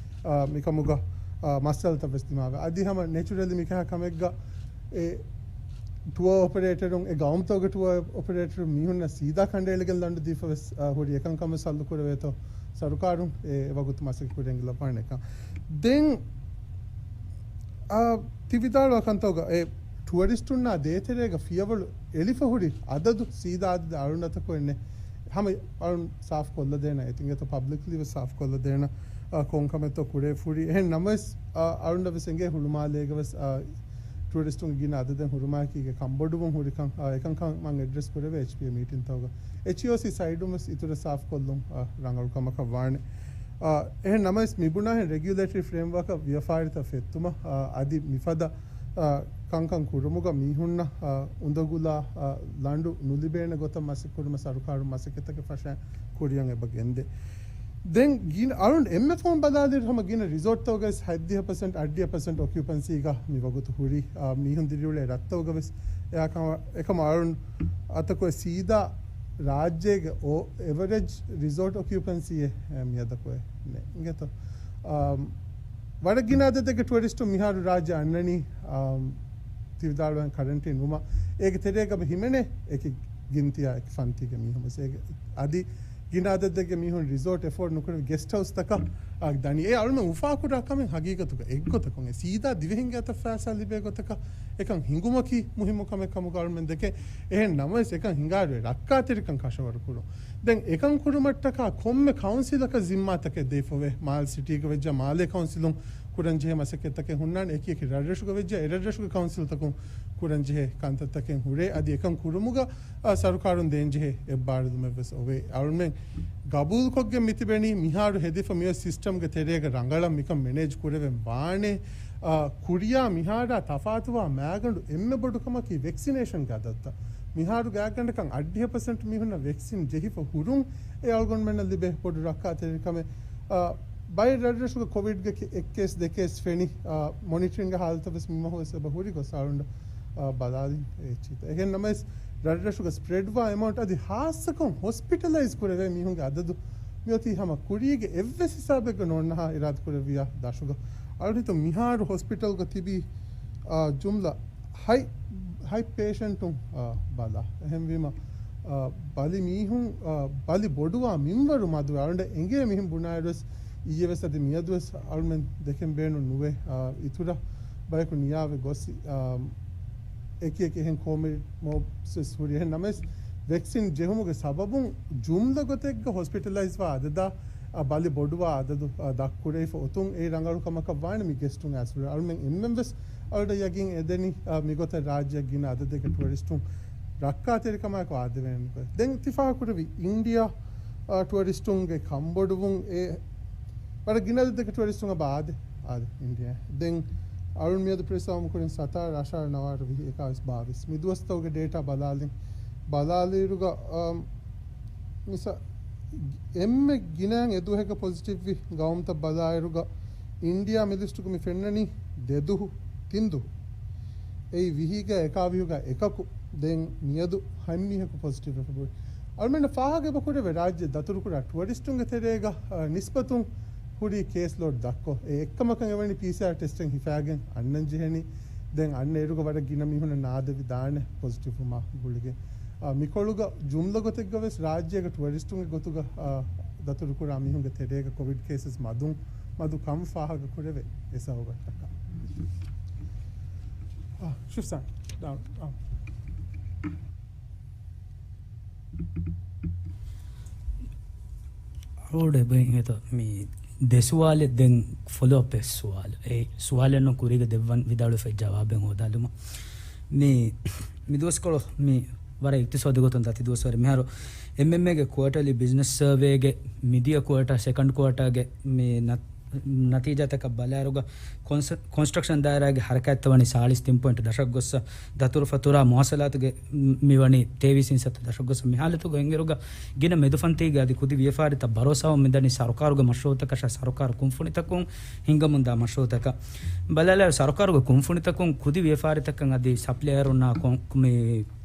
އާ، މިކަމުގަ، އާ، މައްސަލަތައް ވެސް ދިމާވެ. އަދި ހަމަ ނެޗުރަލީ މިކަހަ ކަމެއްގަ އެ ޓުއާ އޮޕަރޭޓަރުން، އެ ގައުމުތަކުގެ ޓުއާ އޮޕަރޭޓަރުން މީހުންނަށް ސީދާ ކަނޑައެޅިގެން ލަނޑު ދީފަ ވެސް، އާ، ހުރި އެކަންކަން ވެސް ހައްލު ކުރެވޭތޯ ސަރުކާރުން އެ ވަގުތު މަސައްކަތް ކުރިއަށް ގެންނަވާނެކަން. ދެން، އާ، ތި ވިދާޅުވާ ކަންތައްގަ އެ ޓުއަރިސްޓުންނާ ދޭތެރޭގަ ފިޔަވަޅު އެޅިފަ ހުރި އަދަދު ސީދާ އަދަދެއް އަޅުން އަތަކު އެންނެ ހަމަ އަޅުން ސާފު ކޮށްލަދޭނަ، އެތިނގޭތޯ ޕަބްލިކްލީ ވެސް ސާފު ކޮށްލަދޭނަ، އާ، ކޮން ކަމެއްތޯ ކުރޭ ފުރި. އެހެން ނަމަވެސް، އާ، އަޅުންނަށް ވެސް އެނގޭ ހުޅުމާލޭގަ ވެސް، އާ، ޓުއަރިސްޓުންގެ ގިނަ އަދަދެއް ހުރުމާއެކީގެ ކަންބޮޑުވުން ހުރިކަން، އާ، އެކަންކަން މަން އެޑްރެސް ކުރެވޭ އެޗްޕީއޭ މީޓިންތަކުގަ. އެޗްއީއޯސީ ސައިޑުން ވެސް އިތުރަށް ސާފު ކޮށްލުން، އާ، ރަނގަޅު ކަމަކަށް ވާނެ. އާ، އެހެން ނަމަވެސް މި ބުނާހެން ރެގިއުލޭޓަރީ ފްރޭމްވާކަށް ވިޔަފާރިތައް ފެއްތުމަށް، އާ، އަދި މިފަދަ، އާ، ކަންކަން ކުރުމުގަ މީހުންނަށް، އާ، އުނދަގުލާ، އާ، ލަނޑު ނުލިބޭނެ ގޮތަށް މަސައްކަތް ކުރުމަށް ސަރުކާރުން މަސައްކަތްތަކެއް ފަށަން ކުރިއަށް އެބަ ގެންދޭ. ދެން ގިނަ އަޅުން އެންމެ ފަހުން ބަލާލިއިރު ހަމަ ގިނަ ރިސޯޓްތަކުގައި ހަތްދިހަ ޕަސެންޓް އަށްޑިހަ ޕަސެންޓް އޮކިއުޕަންސީގަ މި ވަގުތު ހުރި، އާ، މީހުން ދިރިއުޅޭ ރަށްތަކުގަވެސް އެއާ ކަމަށް އެކަމަށް އަޅުން އަތަކު ސީދާ ރާއްޖޭގެ އޯ-، އެވަރެޖް ރިސޯޓް އޮކިއުޕަންސީއެއް މިއަދަކު ނޭނގޭތޯ. އާ، ވަރަށް ގިނަ އަދަދެއްގެ ޓުއަރިސްޓު މިހާރު ރާއްޖެ އަންނަނީ، އާ، ތި ވިދާޅުވަން ކަރަންޓީން ވުމަށް. އޭގެ ތެރޭގަ ހިމެނޭ އެކި ގިންތިއާ އެކި ފަންތީގެ މީހުން ވެސް. އޭގެ އަދި ގިނަ އަދަދެއްގެ މީހުން ރިސޯޓް އެފޯޑް ނުކުރެވި ގެސްޓް ހައުސްތަކަށް، އާ، ދަނީ. އެ އަޅުމެން އުފާކުރާ ކަމެއް ހަގީގަތުގަ އެއްގޮތަކުން އެ ސީދާ ދިވެހިންގެ އަތަށް ފައިސާ ލިބޭ ގޮތަކަށް އެކަން ހިނގުމަކީ މުހިއްމު ކަމެއް ކަމުގަ އަޅުމެން ދެކެން. އެހެން ނަމަވެސް އެކަން ހިނގާއިރު އެ ރައްކާތެރިކަން ކަށަވަރު ކުރުން. ދެން އެކަން ކުރުމަށްޓަކާ ކޮންމެ ކައުންސިލަކަށް ޒިންމާތަކެއް ދީފަވޭ. މާލެ ސިޓީގަ ވެއްޖާ މާލޭ ކައުންސިލުން ކުރަންޖެހޭ މަސައްކަތްތަކެއް ހުންނާނެ. އެކި އެކި ރަށްރަށުގަ ވެއްޖެ އެ ރަށްރަށުގެ ކައުންސިލްތަކުން ކުރަންޖެހޭ ކަންތައްތަކެއް ހުރޭ. އަދި އެކަން ކުރުމުގަ، އާ، ސަރުކާރުން ދޭންޖެހޭ އެއްބާރުލުމެއްވެސް އޮވޭ. އަޅުމެން ގަބޫލުކޮށްގެން މިތިބެނީ މިހާރު ހެދިފަ މިއޮތް ސިސްޓަމްގެ ތެރޭގަ ރަނގަޅަށް މިކަން މެނޭޖް ކުރެވެން ވާނެ. އާ، ކުރިޔާ މިހާރާ ތަފާތުވާ މައިގަނޑު އެންމެ ބޮޑު ކަމަކީ ވެކްސިނޭޝަންގެ އަދަދުތައް. މިހާރު ގާތްގަނޑަކަށް އަށްޑިހަ ޕަސެންޓް މީހުންނަށް ވެކްސިން ޖެހިފަ ހުރުން އެ އަޅުގަނޑުމެންނަށް ލިބޭ ބޮޑު ރައްކާތެރިކަމެއް. އާ، ބައެއް ރަށްރަށުގަ ކޮވިޑްގެ ކެ-، އެއް ކޭސް ދެ ކޭސް ފެނި، އާ، މޮނިޓަރިންގ ހާލަތަށް ވެސް މި މަހު ވެސް އެބަ ހުރި ގޮސް އަޅުގަނޑު، އާ، ބަލާލި އެ އެއްޗިތައް. އެހެން ނަމަވެސް ރަށްރަށުގަ ސްޕްރެޑްވާ އެމައުންޓް އަދި ހާއްސަކޮށް ހޮސްޕިޓަލައިޒް ކުރެވޭ މީހުންގެ އަދަދު މިއޮތީ ހަމަ ކުރީގެ އެއްވެސް ހިސާބެއްގަ ނޯންނަހާ އިރާދަކުރެއްވިޔާ ދަށުގަ. އަޅުގަނޑު މިހާރު ހޮސްޕިޓަލްގަ ތިބީ، އާ، ޖުމްލަ ހަތް، ހަތް ޕޭޝަންޓުން، އާ، ބަލާ. އެހެންވީމަ، އާ، ބަލި މީހުން، އާ، ބަލި ބޮޑުވާ މިންވަރު މަދުވެ. އަޅުގަނޑަށް އެނގޭ މިހެން ބުނާއިރުވެސް އިއްޔެވެސް އަދި މިއަދުވެސް އަޅުމެން ދެކެން ބޭނުން ނުވޭ. އާ، އިތުރަށް ބަޔަކު ނިޔާވެ ގޮސް، އާ، އެކި އެކި އެހެން ކޯމޮބިޑިޓީސް ހުރި. އެހެން ނަމަވެސް ވެކްސިން ޖެހުމުގެ ސަބަބުން ޖުމްލަ ގޮތެއްގަ ހޮސްޕިޓަލައިޒްވާ އަދަދާ، އާ، ބަލި ބޮޑުވާ އަދަދު، އާ، ދަށްކުރެވިފަ އޮތުން އެއީ ރަނގަޅު ކަމަކަށް ވާނެ މި ގެސްޓުން އައިސް ހުރި. އަޅުމެން އެންމެން ވެސް އަޅުގަނޑަށް ޔަގީން އެދެނީ، އާ، މިގޮތަށް ރާއްޖެއަށް ގިނަ އަދަދެއްގެ ޓުއަރިސްޓުން ރައްކާތެރިކަމާއެކު އާދެވޭނެ. ދެން ތި ފާހަގަކުރެއްވި އިންޑިޔާ، އާ، ޓުއަރިސްޓުންގެ ކަންބޮޑުވުން އެ ވަރަށް ގިނަ އަދަދެއްގެ ޓުއަރިސްޓުން އެބަ އާދޭ، އާދޭ އިންޑިޔާ. ދެން އަޅުން މިއަދު ޕްރެސް އާއްމުކުރިން ސަތާރަ، އަށާރަ، ނަވާރަ، ވިހި، އެކާވީސް، ބާވީސް މި ދުވަސްތަކުގެ ޑޭޓާ ބަލާލިން، ބަލާލިއިރުގަ، އަމް، މިސާ، އެންމެ ގިނައިން އެދުވަހެއްގަ ޕޮޒިޓިވްވި ގައުމުތައް ބަލާއިރުގަ، އިންޑިޔާ މި ލިސްޓުގަ މި ފެންނަނީ ދެދުހު، ތިންދުހު. އެއީ ވިހީގަ އެކާވީހުގަ އެކަކު. ދެން މިއަދު ހަތް މީހަކު ޕޮޒިޓިވް ވެފަ ބޮޑު. އަޅުމެންނަށް ފާހަގަ އެބަ ކުރެވޭ ރާއްޖެ ދަތުރުކުރާ ޓުއަރިސްޓުންގެ ތެރޭގަ، އަ، ނިސްބަތުން ހުރި ކޭސް ލޯޑް ދަށްކޮށް، އެ އެއްކަމަކަށް އެވަނީ ޕީސީއާރް ޓެސްޓެއް ހިފާގެން އަންނަން ޖެހެނީ. ދެން އަންނަ އިރުގަ ވަރަށް ގިނަ މީހުންނަށް ނާދެވިދާނެ ޕޮޒިޓިވްވުމާ ގުޅިގެން. އާ، މިކޮޅުގަ ޖުމްލަ ގޮތެއްގަ ވެސް ރާއްޖޭގަ ޓުއަރިސްޓުންގެ ގޮތުގަ، އާ، ދަތުރުކުރާ މީހުންގެ ތެރޭގަ ކޮވިޑް ކޭސަސް މަދުން މަދު ކަން ފާހަގަ ކުރެވޭ އެ ސަބަބަށްޓަކާ. އާ، ޝިފްސާން، ޑައުން، އާ. އަޅުގަނޑު އެބައިނގޭތޯ މި ދެ ސުވާލެއް ދެން ފޮލޯއަޕް އެއް ސުވާލު. އެ ސުވާލެއް ނޫން ކުރީގަ ދެއްވަން ވިދާޅުވެފައި ޖަވާބެއް ހޯދާލުމަށް. މި، މި ދުވަސްކޮޅު މި ވަރަށް އިގްތިސޯދީ ގޮތުން ދަތި ދުވަސްވަރެއް. މިހާރު އެމްއެމްއޭގެ ކުއާޓަލީ ބިޒްނަސް ސަރވޭގެ މިދިޔަ ކުއާޓާ، ސެކަންޑް ކުއާޓާގެ މި ނަ-، ނަތީޖާތަކަށް ބަލާއިރުގަ ކޮންސް-، ކޮންސްޓްރަކްޝަން ދާއިރާގެ ހަރަކާތްތައް ވަނީ ސާޅީސް ތިން ޕޮއިންޓް ދަށަށް ގޮއްސަ، ދަތުރުފަތުރާ މުވާސަލާތުގެ މި ވަނީ ތޭވީސް އިންސައްތަ ދަށަށް ގޮއްސަ. މި ހާލަތުގަ އެނގިއިރުގަ ގިނަ މެދުފަންތީގެ އަދި ކުދި ވިޔަފާރިތައް ބަރޯސާވަމުން މިދަނީ ސަރުކާރުގެ މަޝްރޫއުތަކަށާ ސަރުކާރު ކުންފުނިތަކުން ހިންގަމުންދާ މަޝްރޫއުތަކަށް. ބަލާލާއިރު ސަރުކާރުގެ ކުންފުނިތަކުން ކުދި ވިޔަފާރިތަކަށް އަދި ސަޕްލަޔަރުންނާ ކޮން-، މި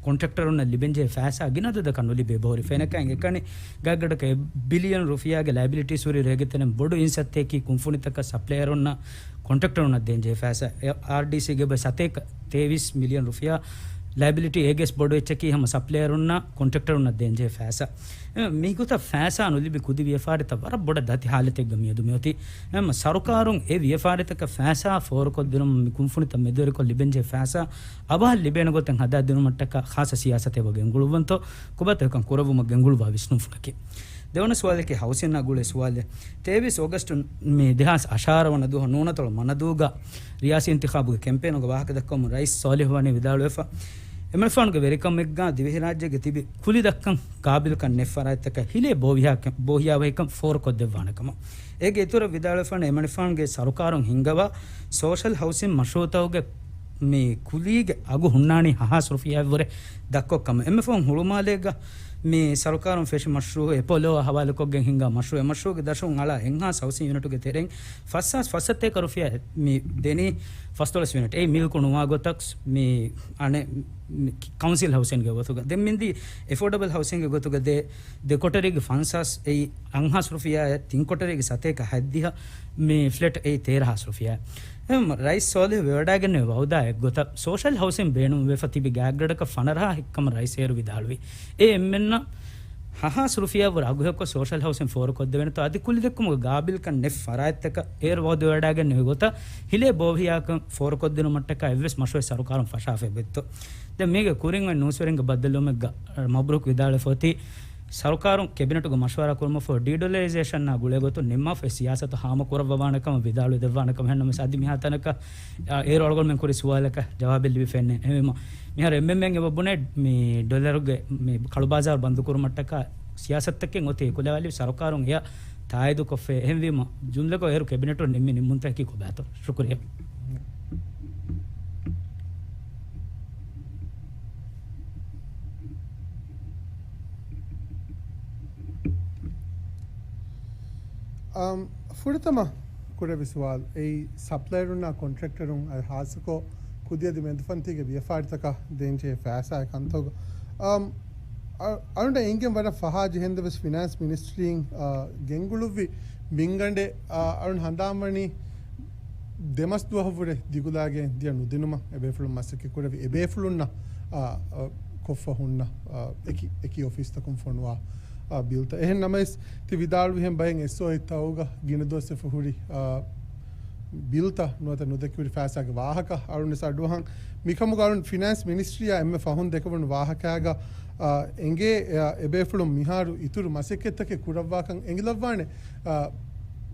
ކޮންޓްރެކްޓަރުންނަށް ލިބެންޖެހޭ ފައިސާ ގިނަ އަދަދަކަށް ނުލިބޭ ބަހުރި. ފެނަކައިން އެކަނި ގާތްގަނޑަކަށް އެއް ބިލިއަން ރުފިޔާގެ ލައިބިލިޓީސް ހުރި ރޭގެ ތެރެއިން ބޮޑު އިންސައްތައަކީ ކުންފުނިތަކަށް ސަޕްލަޔަރުންނަށް ކޮންޓްރެކްޓަރުންނަށް ދޭންޖެހޭ ފައިސާ. އެ އާރްޑީސީގެ އެބަ ސަތޭކަ ތޭވީސް މިލިއަން ރުފިޔާ ލައިބިލިޓީ އޭގެސް ބޮޑު އެއްޗަކީ ހަމަ ސަޕްލަޔަރުންނަށް ކޮންޓްރެކްޓަރުންނަށް ދޭންޖެހޭ ފައިސާ. އެ، މިގޮތަށް ފައިސާ ނުލިބި ކުދި ވިޔަފާރިތައް ވަރަށް ބޮޑަށް ދަތި ހާލަތެއްގަ މިއަދު މިއޮތީ. އެ، ސަރުކާރުން އެ ވިޔަފާރިތަކަށް ފައިސާ ފޯރުކޮށްދިނުމަށް މި ކުންފުނިތައް މެދުވެރިކޮށް ލިބެންޖެހޭ ފައިސާ އަވަހަށް ލިބޭނެ ގޮތެއް ހަދާދިނުމަށްޓަކާ ޚާއްޞަ ސިޔާސަތެއް ވަގެން ގުޅުއްވަންތޯ؟ ކޮބާތޯ އެކަން ކުރެއްވުމަށް ގެންގުޅުއްވާ ވިސްނުންފުޅަކީ. ދެވަނަ ސުވާލަކީ ހައުސިންއާ ގުޅޭ ސުވާލެއް. ތޭވީސް އޮގަސްޓު މި ދެހާސް އަށާރަ ވަނަ ދުވަހު ނޫނަތޮޅު މަނަދޫގަ ރިޔާސީ އިންތިޚާބުގެ ކެމްޕޭނުގަ ވާހަކަ ދައްކަވަމުން ރައީސް ސޯލިހު ވަނީ ވިދާޅުވެފަ، އެމަނިފާނުގެ ވެރިކަމެއްގަ ދިވެހިރާއްޖޭގެ ތިބި ކުލި ދައްކަން ގާބިލްކަން ނެތް ފަރާތްތަކަށް ހިލޭ ބޯ ވިހާ-، ބޯހިޔާވަހިކަން ފޯރުކޮށްދެއްވާނެ ކަމަށް. އޭގެ އިތުރަށް ވިދާޅުވެފަ ވަނީ އެމަނިފާނުގެ ސަރުކާރުން ހިންގަވާ ސޯޝަލް ހައުސިން މަޝްރޫއުތަކުގެ މި ކުލީގެ އަގު ހުންނާނީ ހަ ހާސް ރުފިޔާއަށްވުރެ ދަށްކޮށް ކަމަށް. އެންމެ ފަހުން ހުޅުމާލޭގަ މި ސަރުކާރުން ފެށި މަޝްރޫއު އެޕޯލޯއާ ހަވާލުކޮށްގެން ހިންގާ މަޝްރޫއު. އެ މަޝްރޫއުގެ ދަށުން އަޅާ އެއްހާސް ހައުސިން ޔުނިޓުގެ ތެރެއިން ފަސްހާސް ފަސްސަތޭކަ ރުފިޔާ މި ދެނީ ފަސްދޮޅަސް ޔުނިޓް. އެއީ މިލްކު ނުވާ ގޮތަށް މި އަނެއް މި ކައުންސިލް ހައުސިންގެ ގޮތުގަ. ދެން މިންދީ އެފޯޑަބަލް ހައުސިންގެ ގޮތުގަ ދޭ ދެ ކޮޓަރީގެ ފަންސާސް އެއީ އަށްހާސް ރުފިޔާއެއް، ތިން ކޮޓަރީގެ ސަތޭކަ ހަތްދިހަ، މި ފްލެޓް އެއީ ތޭރަ ހާސް ރުފިޔާ. އެހެން ރައީސް ސޯލިހު ވެވަޑައިގެންނެވި ވައުދާ އެއްގޮތަށް ސޯޝަލް ހައުސިން ބޭނުންވެފަ ތިބި ގާތްގަނޑަކަށް ފަނަރަހާ ހިއްކަމަށް ރައީސް އޭރު ވިދާޅުވި. އެ އެންމެންނަށް ހަ ހާސް ރުފިޔާ ވުރެ އަގުހެއްކޮށް ސޯޝަލް ހައުސިން ފޯރުކޮށްދެވޭނެތޯ އަދި ކުލިދެއްކުމުގެ ގާބިލްކަން ނެތް ފަރާތްތަކަށް އޭރު ވައުދުވެވަޑައިގެންނެވި ގޮތަށް ހިލޭ ބޯހިޔާކަން ފޯރުކޮށްދިނުމަށްޓަކާ އެއްވެސް މަޝްވަރެއް ސަރުކާރުން ފަށާފައިވެއްތޯ. ދެން މީގެ ކުރިން އޮތް ނޫސްވެރިންގެ ބައްދަލުވުމެއްގަ މަބްރޫކް ވިދާޅުވެފަ އޮތީ، ސަރުކާރުން ކެބިނެޓުގެ މަޝްވަރާ ކުރުމަށްފަހު ޑީޑޮލަރައިޒޭޝަންއާ ގުޅޭގޮތުން ނިންމާފަ އެ ސިޔާސަތު ހާމަކުރައްވަވާނެ ކަމަށް ވިދާޅުވެދެއްވާނެ ކަމަށް. އެހެންނަމަވެސް އަދި މިހާތަނަކަށް އާ، އޭރު އަޅުގަނޑުމެން ކުރި ސުވާލަކަށް ޖަވާބެއް ލިބިފައެއްނެއް. އެހެންވީމަ، މިހާރު އެމްއެމްއޭން އެބަ ބުނޭ މި ޑޮލަރުގެ މި ކަޅުބާޒާރު ބަންދުކުރުމަށްޓަކާ ސިޔާސަތުތަކެއް އޮތީ އެކުލަވާލި ސަރުކާރުން އެޔަށް ތާއީދުކޮށްފައި. އެހެންވީމަ، ޖުމްލަކޮށް އޭރު ކެބިނެޓުން ނިންމި ނިންމުންތަކަކީ ކޮބާތޯ؟ ޝުކުރިއްޔާ. އަމް، ފުރަތަމަ ކުރެވި ސުވާލު އެއީ، ސަޕްލަޔަރުންނާ ކޮންޓްރެކްޓަރުން އަދި ހާއްސަކޮށް ކުދިއަދި މެދުފަންތީގެ ވިޔަފާރިތަކަށް ދޭންޖެހޭ ފައިސާއެއް ކަންތައް. އަމް، އަ-، އަޅުން އެނގެން ވަރަށް ފަހާ ޖެހެންދެން ވެސް ފިނޭންސް މިނިސްޓްރީން، އަ، ގެންގުޅުއްވި މިންގަނޑެއް، އަ، އަޅުން ހަނދާންވަނީ ދެމަސް ދުވަހަށްވުރެ ދިގުލާގެން ދިޔަ ނުދިނުމަށް އެބޭފުޅުން މަސައްކަތް ކުރެވި އެބޭފުޅުންނަށް، އަ، އަ، ކޮށްފަ ހުންނަ، އަ، އެކި، އެކި އޮފީސްތަކުން ފޮނުވާ، އަ، ބިލްތައް. އެހެން ނަމަވެސް، ތި ވިދާޅުވިހެން ބައެއް އެސްއޯއީތަކުގަ ގިނަ ދުވަސްވެފަ ހުރި، އަ، ބިލްތައް ނުވަތަ ނުދެކި ހުރި ފައިސާގެ ވާހަކަ އަޅުންވެސް އަޑުއަހަން. މިކަމުގަ އަޅުން ފިނޭންސް މިނިސްޓްރީއާ އެންމެ ފަހުން ދެކެވުނު ވާހަކައިގަ، އަ، އެނގޭ، އަ، އެބޭފުޅުން މިހާރު އިތުރު މަސައްކަތްތަކެއް ކުރައްވާކަން އެނގިލައްވާނެ. އަ،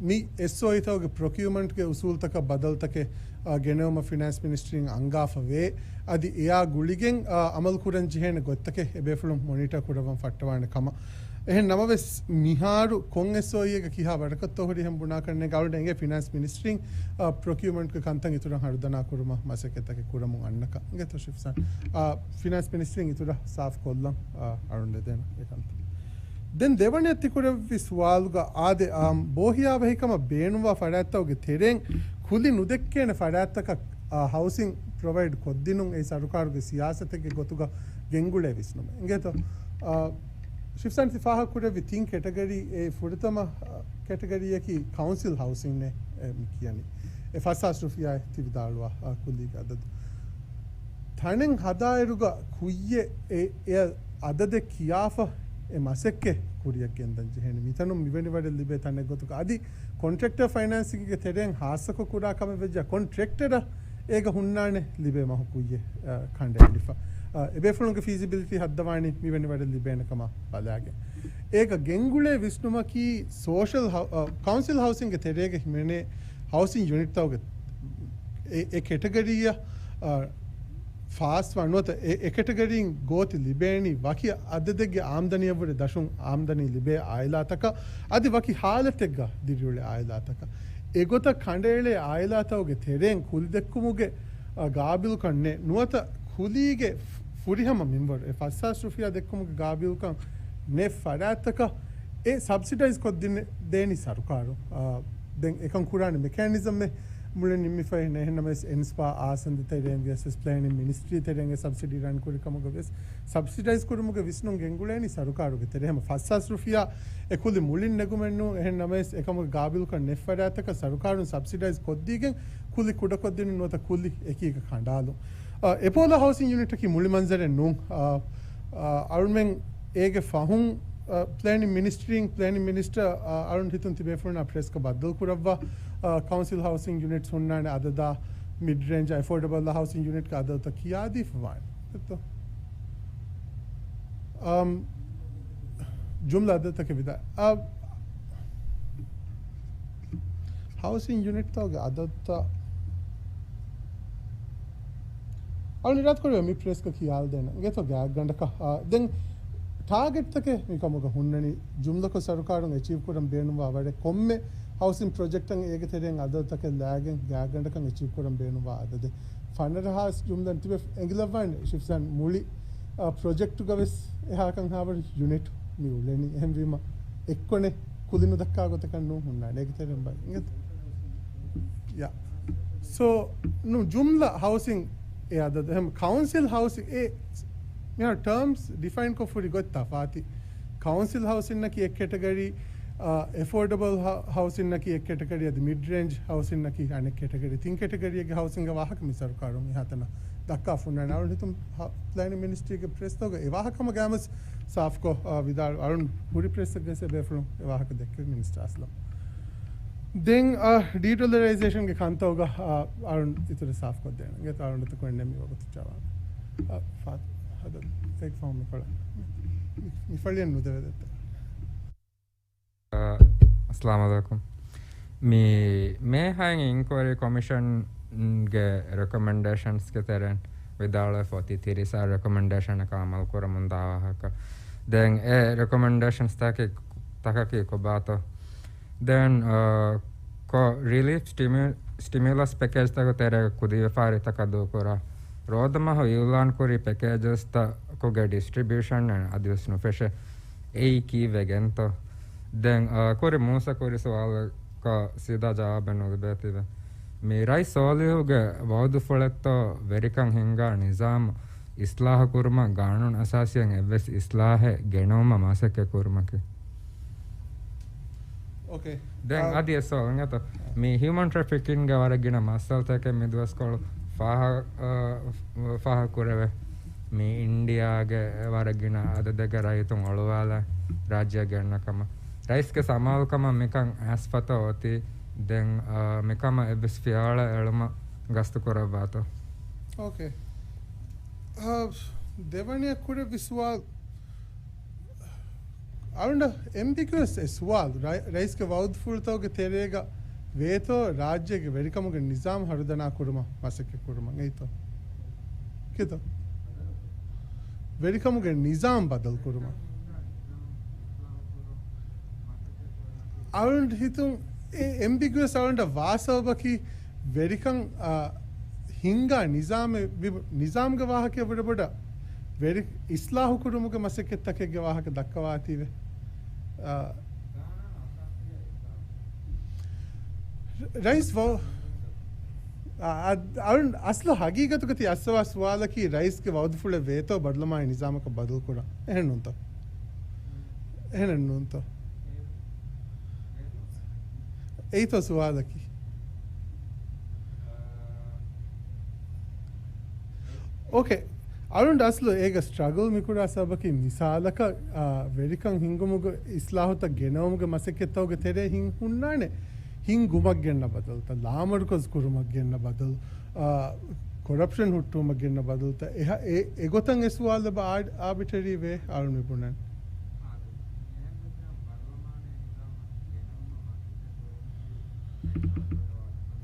މި އެސްއޯއީތަކުގެ ޕްރޮކިއުމަންޓްގެ އުސޫލްތަކަށް ބަދަލުތަކެއް، އަ، ގެނެވުމަށް ފިނޭންސް މިނިސްޓްރީން އަންގާފަ ވޭ. އަދި އެއާ ގުޅިގެން، އަ، އަމަލު ކުރަން ޖެހޭނެ ގޮތްތަކެއް އެބޭފުޅުން މޮނިޓަ ކުރައްވަން ފައްޓަވާނެ ކަމަށް. އެހެން ނަމަވެސް، މިހާރު ކޮން އެސްއޯއީއެއްގަ ކިހާ ވަރަކަށްތޯ ހުރީ ހެން ބުނާކަށް ނޭނގެ. އަޅުގަނޑު އެނގޭ ފިނޭންސް މިނިސްޓްރީން، އަ، ޕްރޮކިއުމަންޓްގެ ކަންތައް އިތުރަށް ހަރުދަނާ ކުރުމަށް މަސައްކަތްތަކެއް ކުރަމުން އަންނަކަން. އިނގޭތޯ ޝިފްސާން؟ އަ، ފިނޭންސް މިނިސްޓްރީން އިތުރަށް ސާފް ކޮށްލަން، އަ، އަޅުން ދެދޭނަ އެކަންތައް. ދެން ދެވަނައަށް ތިކުރެއްވި ސުވާލުގަ އާދެ، އާ، ބޯހިޔާވަހިކަމަށް ބޭނުންވާ ފަރާތްތަކުގެ ތެރެއިން ކުލި ނުދެއްކޭނެ ފަރާތްތަކަށް، އާ، ހައުސިން ޕްރޮވައިޑް ކޮށްދިނުން އެއީ ސަރުކާރުގެ ސިޔާސަތެއްގެ ގޮތުގަ ގެންގުޅޭ ވިސްނުމެއް. އިނގޭތޯ؟ އާ، ޝިފްސާން ތި ފާހަގަކުރެއްވި ތިން ކެޓަގަރީ، އެ ފުރަތަމަ، އާ، ކެޓަގަރީއަކީ ކައުންސިލް ހައުސިން އެ، އެ މި ކިޔަނީ. އެ ފަސް ހާސް ރުފިޔާ ތި ވިދާޅުވާ، އާ، ކުލީގެ އަދަދު. ތަނެއް ހަދާއިރުގަ ކުއްޔެއް އެ، އެ އަދަދެއް ކިޔާފަ އެ މަސައްކަތް ކުރިއަށް ގެންދަން ޖެހޭނެ. މިތަނުން މިވެނި ވަރެއް ލިބޭ ތަނެއް ގޮތުގަ އަދި ކޮންޓްރެކްޓަރ ފައިނޭންސިންގގެ ތެރެއިން ހާއްސަކޮށް ކުރާ ކަމެއް ވެއްޖެ ކޮންޓްރެކްޓަރަށް އޭގަ ހުންނާނެ ލިބޭ މަހު ކުއްޔެއް، އަ، ކަނޑައެޅިފަ. އަ، އެބޭފުޅުންގެ ފީޒިބިލިޓީ ހައްދަވާނީ މިވެނި ވަރެއް ލިބޭނެ ކަމަށް ބަލާގެން. އޭގަ ގެންގުޅޭ ވިސްނުމަކީ ސޯޝަލް ހައު-، އަ، ކައުންސިލް ހައުސިންގެ ތެރޭގަ ހިމެނޭ ހައުސިން ޔުނިޓްތަކުގެ އެ، އެ ކެޓަގަރީއަށް، އަ، ފާސްވާ ނުވަތަ އެ، އެ ކެޓަގަރީން ގޯތި ލިބޭނީ ވަކި އަދަދެއްގެ އާމްދަނީއަށްވުރެ ދަށުން އާމްދަނީ ލިބޭ އާއިލާތަކަށް އަދި ވަކި ހާލަތެއްގަ ދިރިއުޅޭ އާއިލާތަކަށް. އެގޮތަށް ކަނޑައެޅޭ އާއިލާތަކުގެ ތެރެއިން ކުލިދެއްކުމުގެ، އަ، ގާބިލްކަން ނެތް ނުވަތަ ކުލީގެ ފުރިހަމަ މިންވަރު އެ ފަސް ހާސް ރުފިޔާ ދެއްކުމުގެ ގާބިލްކަން ނެތް ފަރާތްތަކަށް އެ ސަބްސިޑައިޒް ކޮށްދިން ދޭނީ ސަރުކާރު. އާ، ދެން އެކަން ކުރާނެ މެކޭނިޒަމެއް މުޅިން ނިންމިފައި ނެތް. އެހެންނަމަވެސް އެންސްޕާ އާސަންދި ތެރެއިން ވިޔަސް ޕްލޭނިން މިނިސްޓްރީ ތެރެއިން އެ ސަބްސިޑީ ރަން ކުރި ކަމުގަ ވެސް ސަބްސިޑައިޒް ކުރުމުގެ ވިސްނުން ގެންގުޅޭނީ ސަރުކާރުގެ ތެރެ. ހަމަ ފަސް ހާސް ރުފިޔާ އެ ކުލި މުޅިން ނެގުމެއް ނޫން. އެހެންނަމަވެސް އެކަމުގެ ގާބިލްކަން ނެތް ފަރާތްތަކަށް ސަރުކާރުން ސަބްސިޑައިޒް ކޮށްދީގެން ކުލި ކުޑަކޮށްދިނުން ނުވަތަ ކުލި އެކީގަ ކަނޑާލުން. އަ، އެޕޯލޯ ހައުސިން ޔުނިޓަކީ މުޅި މަންޒަރެއް ނޫން. އަ، އަ، އަޅުމެން އޭގެ ފަހުން، އަ، ޕްލޭނިން މިނިސްޓްރީން، ޕްލޭނިން މިނިސްޓަރ، އަ، އަޅުން ހިތުން ތިބޭފުޅުންނާ ޕްރެސްގަ ބައްދަލު ކުރައްވާ، އަ، ކައުންސިލް ހައުސިން ޔުނިޓްސް ހުންނާނެ އަދަދާ، މިޑް ރޭންޖާ އެފޯޑަބަލް ހައުސިން ޔުނިޓްގެ އަދަދުތައް ކިޔާދީފަވާނެ. އެތޯ؟ އަމް، ޖުމްލަ އަދަދުތަކެއް ވިދާ، އަ، ހައުސިން ޔުނިޓްތަކުގެ އަދަދުތައް އަޅުން އިރާދަކުރެއްވި މި ޕްރެސްގަ ކިޔާލަދޭނަން. އިނގޭތޯ ގާތްގަނޑަކަށް، އާ، ދެން ޓާގެޓްތަކެއް މިކަމުގަ ހުންނަނީ ޖުމްލަކޮށް ސަރުކާރުން އެޗީވް ކުރަން ބޭނުންވާ ވަރެއް ކޮންމެ ހައުސިން ޕްރޮޖެކްޓަށް އޭގެ ތެރެއިން އަދަދުތަކެއް ލާގެން ގާތްގަނޑަކަށް އެޗީވް ކުރަން ބޭނުންވާ އަދަދެއް. ފަނަރަ ހާސް ޖުމްލަން ތިބެ އެނގިލައްވާނެ ޝިފްސާން މުޅި، އާ، ޕްރޮޖެކްޓުގަ ވެސް އެހާކަން ހާވަރި ޔުނިޓް މި އުޅެނީ. އެހެންވީމަ، އެއްކޮނެ ކުލިނު ދައްކާ ގޮތަކަށް ނޫން ހުންނާނެ. އޭގެ ތެރެއިން ބައި. އިނގޭތަ؟ ޔާ. ސޯ، ނު ޖުމްލަ ހައުސިން އެ އަދަދު. އެހެން ކައުންސިލް ހައުސިން އެ މިހާރު ޓާމްސް ޑިފައިން ކޮށް ހުރި ގޮތް ތަފާތި. ކައުންސިލް ހައުސިންއަކީ އެއް ކެޓަގަރީ، އާ، އެފޯޑަބަލް ހަ-، ހައުސިންއަކީ އެއް ކެޓަގަރީ، އަދި މިޑް ރޭންޖް ހައުސިންއަކީ އަނެއް ކެޓަގަރީ. ތިން ކެޓަގަރީއެއްގެ ހައުސިންގެ ވާހަކަ މި ސަރުކާރުން މިހާތަނަށް ދައްކާ ފުންނާނެ. އަޅުން ހިތުން ހަ-، ޕްލޭނިން މިނިސްޓްރީގެ ޕްރެސްތަކުގަ އެ ވާހަކަ ހަމަ ގާމަސް ސާފްކޮށް، އާ، ވިދާޅު އަޅުން ހުރި ޕްރެސްއެއްގެ ބޭފުޅުން އެ ވާހަކަ ދެއްކެވި މިނިސްޓަރ އަސްލަމް. ދެން، އާ، ޑީޑޮލަރައިޒޭޝަންގެ ކަންތައުގަ، އާ، އަޅުން އިތުރަށް ސާފްކޮށްދޭނަން. އިނގޭތަ އަޅުން އެތަކުން ނެމި ވަގުތު ޖަވާބު. އާ، ފާ-، ހަދަ އެކް ފޯމް މިކޮޅަށް. މި-، މި ފަޅިއަށް ނުދެވެދެއްތަ؟ އާ، އައްސަލާމު ޢަލައިކުމް. މި މޭ ހައިން އިންކުއަރީ ކޮމިޝަންގެ ރެކޮމެންޑޭޝަންސްގެ ތެރެއިން ވިދާޅުވެފަ އޮތީ ތިރީސް ރެކޮމެންޑޭޝަނަކަށް އަމަލު ކުރަމުން ދާ ވާހަކަ. ދެން އެ ރެކޮމެންޑޭޝަންސް ތަކަކީ، ތަކަކީ ކޮބާތޯ؟ ދެން، އާ، ކޮ-، ރިލީފް ސްޓިމި-، ސްޓިމިއުލަސް ޕެކޭޖްތަކުގެ ތެރޭގަ ކުދިވެފަ ހުރިތަކަށް ދޫކުރާ. ރޯދަމަހު އިއުލާން ކުރި ޕެކޭޖަސްތަކުގެ ޑިސްޓްރިބިއުޝަން އަދިވެސް ނުފެށޭ. އެއީ ކީއްވެގެންތޯ؟ ދެން، އާ، ކުރި މޫސަ ކުރި ސުވާލަކަށް ސީދާ ޖަވާބެއް ނުލިބޭތީވެ. މި ރައީސް ސޯލިހުގެ ވައުދުފުޅެއްތޯ ވެރިކަން ހިންގާ ނިޒާމު އިސްލާހު ކުރުމަށް ގާނޫނު އަސާސީއަށް އެއްވެސް އިސްލާހެއް ގެނައުމަށް މަސައްކަތް ކުރުމަކީ؟ އޯކޭ. ދެން އާ، އަދި އެއް ސުވާލެއް އިނގޭތޯ؟ މި ހިއުމަން ޓްރެފިކިންގ ވަރަށް ގިނަ މައްސަލަތަކެއް މިދުވަސްކޮޅު ފާހަ-، އާ، ފާހަގަކުރެވޭ. މި އިންޑިއާގެ ވަރަށް ގިނަ އަދަދެއްގެ ރައްޔިތުން އޮޅުވާލާ ރާއްޖެއަށް ގެންނަ ކަމަށް. ރައީސްގެ ސަމާލުކަމަށް މިކަން އައިސްފަތޯ އޮތީ؟ ދެން، އާ، މިކަމަށް އެއްވެސް ފިޔަވަޅެއް އެޅުމަށް ގަސްތު ކުރައްވާތޯ؟ އޯކޭ. އާ، ދެވަނަޔަށް ކުރެއްވި ސުވާލު އަޅުން އެމްބިގިއަސް އެ ސުވާލު. ރައި-، ރައީސްގެ ވައުދުފުޅުތަކުގެ ތެރޭގަ ވޭތޯ ރާއްޖޭގެ ވެރިކަމުގެ ނިޒާމް ހަރުދަނާ ކުރުމަށް މަސައްކަތް ކުރުމަށް އެއީތޯ؟ ކިތޯ؟ ވެރިކަމުގެ ނިޒާމް ބަދަލު ކުރުމަށް. އަޅުން ހިތުން އެ އެމްބިގިއަސް އަޅުން ވާ ސަބަބަކީ ވެރިކަން، އާ، ހިންގާ ނިޒާމެއް ވި-، ނިޒާމްގެ ވާހަކައެއް ވުރެ ބޮޑަށް ވެރި އިސްލާހު ކުރުމުގެ މަސައްކަތްތަކެއްގެ ވާހަކަ ދައްކަވާތީވެ. އާ، ރައީސް ވަ-، އާ، އަ-، އަޅުން އަސްލު ހަގީގަތުގަ ތި އައްސަވާ ސުވާލަކީ ރައީސްގެ ވައުދުފުޅެއް ވޭތޯ ބަރުލަމާނީ ނިޒާމަކަށް ބަދަލުކުރަން. އެހެން ނޫންތޯ؟ އެހެނެއް ނޫންތޯ؟ އެއީތޯ ސުވާލަކީ؟ އޯކޭ. އަޅުން އަސްލު އޭގެ ސްޓްރަގަލް މިކުރާ ސަބަބަކީ މިސާލަކަށް، އާ، ވެރިކަން ހިންގުމުގެ އިސްލާހުތައް ގެނައުމުގެ މަސައްކަތްތަކުގެ ތެރޭ ހިން ހުންނާނެ ހިންގުމަށް ގެންނަ ބަދަލުތައް، ލާމަރުކަޒު ކުރުމަށް ގެންނަ ބަދަލު، އާ، ކޮރަޕްޝަން ހުއްޓުވުމަށް ގެންނަ ބަދަލުތައް. އެހަ-، އެ-، އެގޮތަށް އެ ސުވާލު އެބަ އާ-، އާބިޓްރަރީ ވޭ އަޅުން މި ބުނަން.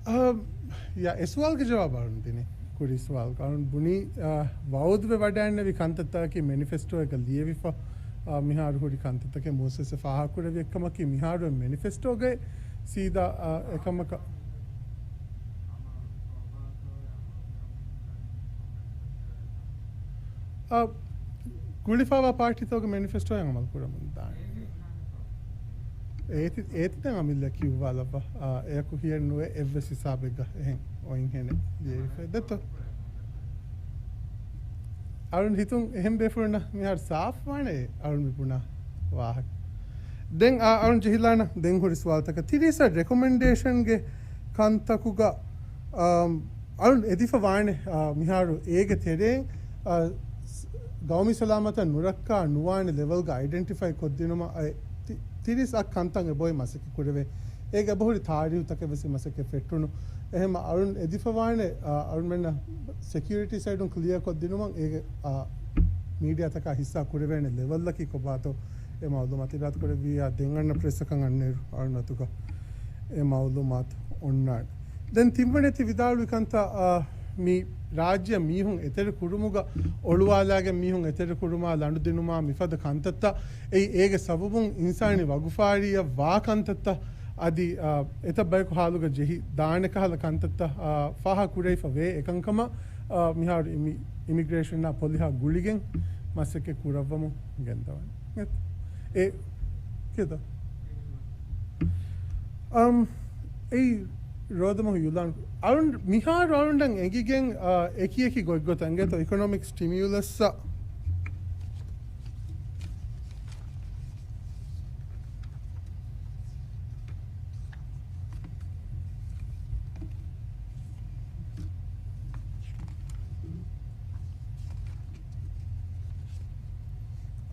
އަ، ޔާ، އެ ސުވާލުގެ ޖަވާބު އަޅުން ދިނީ. ކުރީ ސުވާލު އަޅުން ބުނީ، އަ، ވައުދުވެ ވަޑައިންނެވި ކަންތައްތަކަކީ މެނިފެސްޓޯއެއްގަ ލިޔެވިފަ، އަ، މިހާރު ހުރި ކަންތައްތަކެއް މޫސަސް ފާހަގަކުރެއްވި އެއްކަމަކީ މިހާރު މެނިފެސްޓޯގައި ސީދާ، އަ، އެކަމަކަށް. އަ، ގުޅިފަވާ ޕާޓީތަކުގެ މެނިފެސްޓޯއެއް އަމަލު ކުރަމުން ދާނެ. އޭތި-، އޭތިދެން އަމިއްލަ ކިޔުއްވާލައްވާ. އާ، އެޔަކު ހިޔެއް ނުވެ އެއްވެސް ހިސާބެއްގަ އެހެން އޮތްހެނެއް ލިޔެވިފަ ދެއްތޯ. އަޅުން ހިތުން އެހެން ބޭފުޅުންނަށް މިހާރު ސާފުވާނެ އަޅުން މި ބުނާ ވާހަކަ. ދެން އާ، އަޅުން ޖެހިލާނަ ދެން ހުރި ސުވާލުތަކަށް. ތިރީސް ރެކޮމެންޑޭޝަންގެ ކަންތަކުގަ، އާ، އަޅުން އެދިފަ ވާނެ، އާ، މިހާރު އޭގެ ތެރެއިން، އާ، ސް-، ގައުމީ ސަލާމަތަށް ނުރައްކާ ނުވާނެ ލެވެލްގަ އައިޑެންޓިފައި ކޮށްދިނުމަށް އައި ތި-، ތިރީސް އަށް ކަންތައް އެބޮތް މަސައްކަތް ކުރެވޭ. އޭގެ އެބަހުރި ތާރީހުތަކެއް ވެސް މަސައްކަތް ފެއްޓުނު. އެހެން އަޅުން އެދިފަވާނެ، އަ، އަޅުމެންނަށް ސެކިއުރިޓީ ސައިޑުން ކްލިއަރ ކޮށްދިނުމަށް އޭގެ، އަ، މީޑިއާތަކާ ހިއްސާ ކުރެވޭނެ ލެވެލްއަކީ ކޮބާތޯ އެ މައުލޫމާތު އިރާދަކުރެއްވިއްޔާ ދެން އަންނަ ޕްރެސްއަކަށް އަންނައިރު އަޅުން އަތުގަ އެ މައުލޫމާތު އޮންނާނެ. ދެން ތިންވަނަ ތި ވިދާޅުވި ކަންތައް، އާ، މި ރާއްޖެ މީހުން އެތެރެ ކުރުމުގަ އޮޅުވާލާގެން މީހުން އެތެރެ ކުރުމާ ލަނޑު ދިނުމާ މިފަދަ ކަންތައްތައް އެއީ އޭގެ ސަބަބުން އިންސާނީ ވަގުފާރިއަށް ވާ ކަންތައްތައް އަދި، އާ، އެތައް ބަޔަކު ހާލުގަ ޖެހި ދާނެ ކަހަލަ ކަންތައްތައް، އާ، ފާހަ ކުރެވިފަ ވޭ އެކަންކަމަށް، އާ، މިހާރު އިމި-، އިމިގްރޭޝަންއާ ޕޮލިހާ ގުޅިގެން މަސައްކަތް ކުރައްވަމުން ގެންދަވަނީ. އެ، ކިޔަދޯ؟ އަމް، އެއީ ރޯދަމަހު ޔުލާން. އަޅުން، މިހާރު އަޅުންނަށް އެނގިގެން، އާ، އެކި އެކި ގޮތްގޮތަށް އިނގޭތޯ އިކޮނޮމިކް ސްޓިމިއުލަސްއަށް.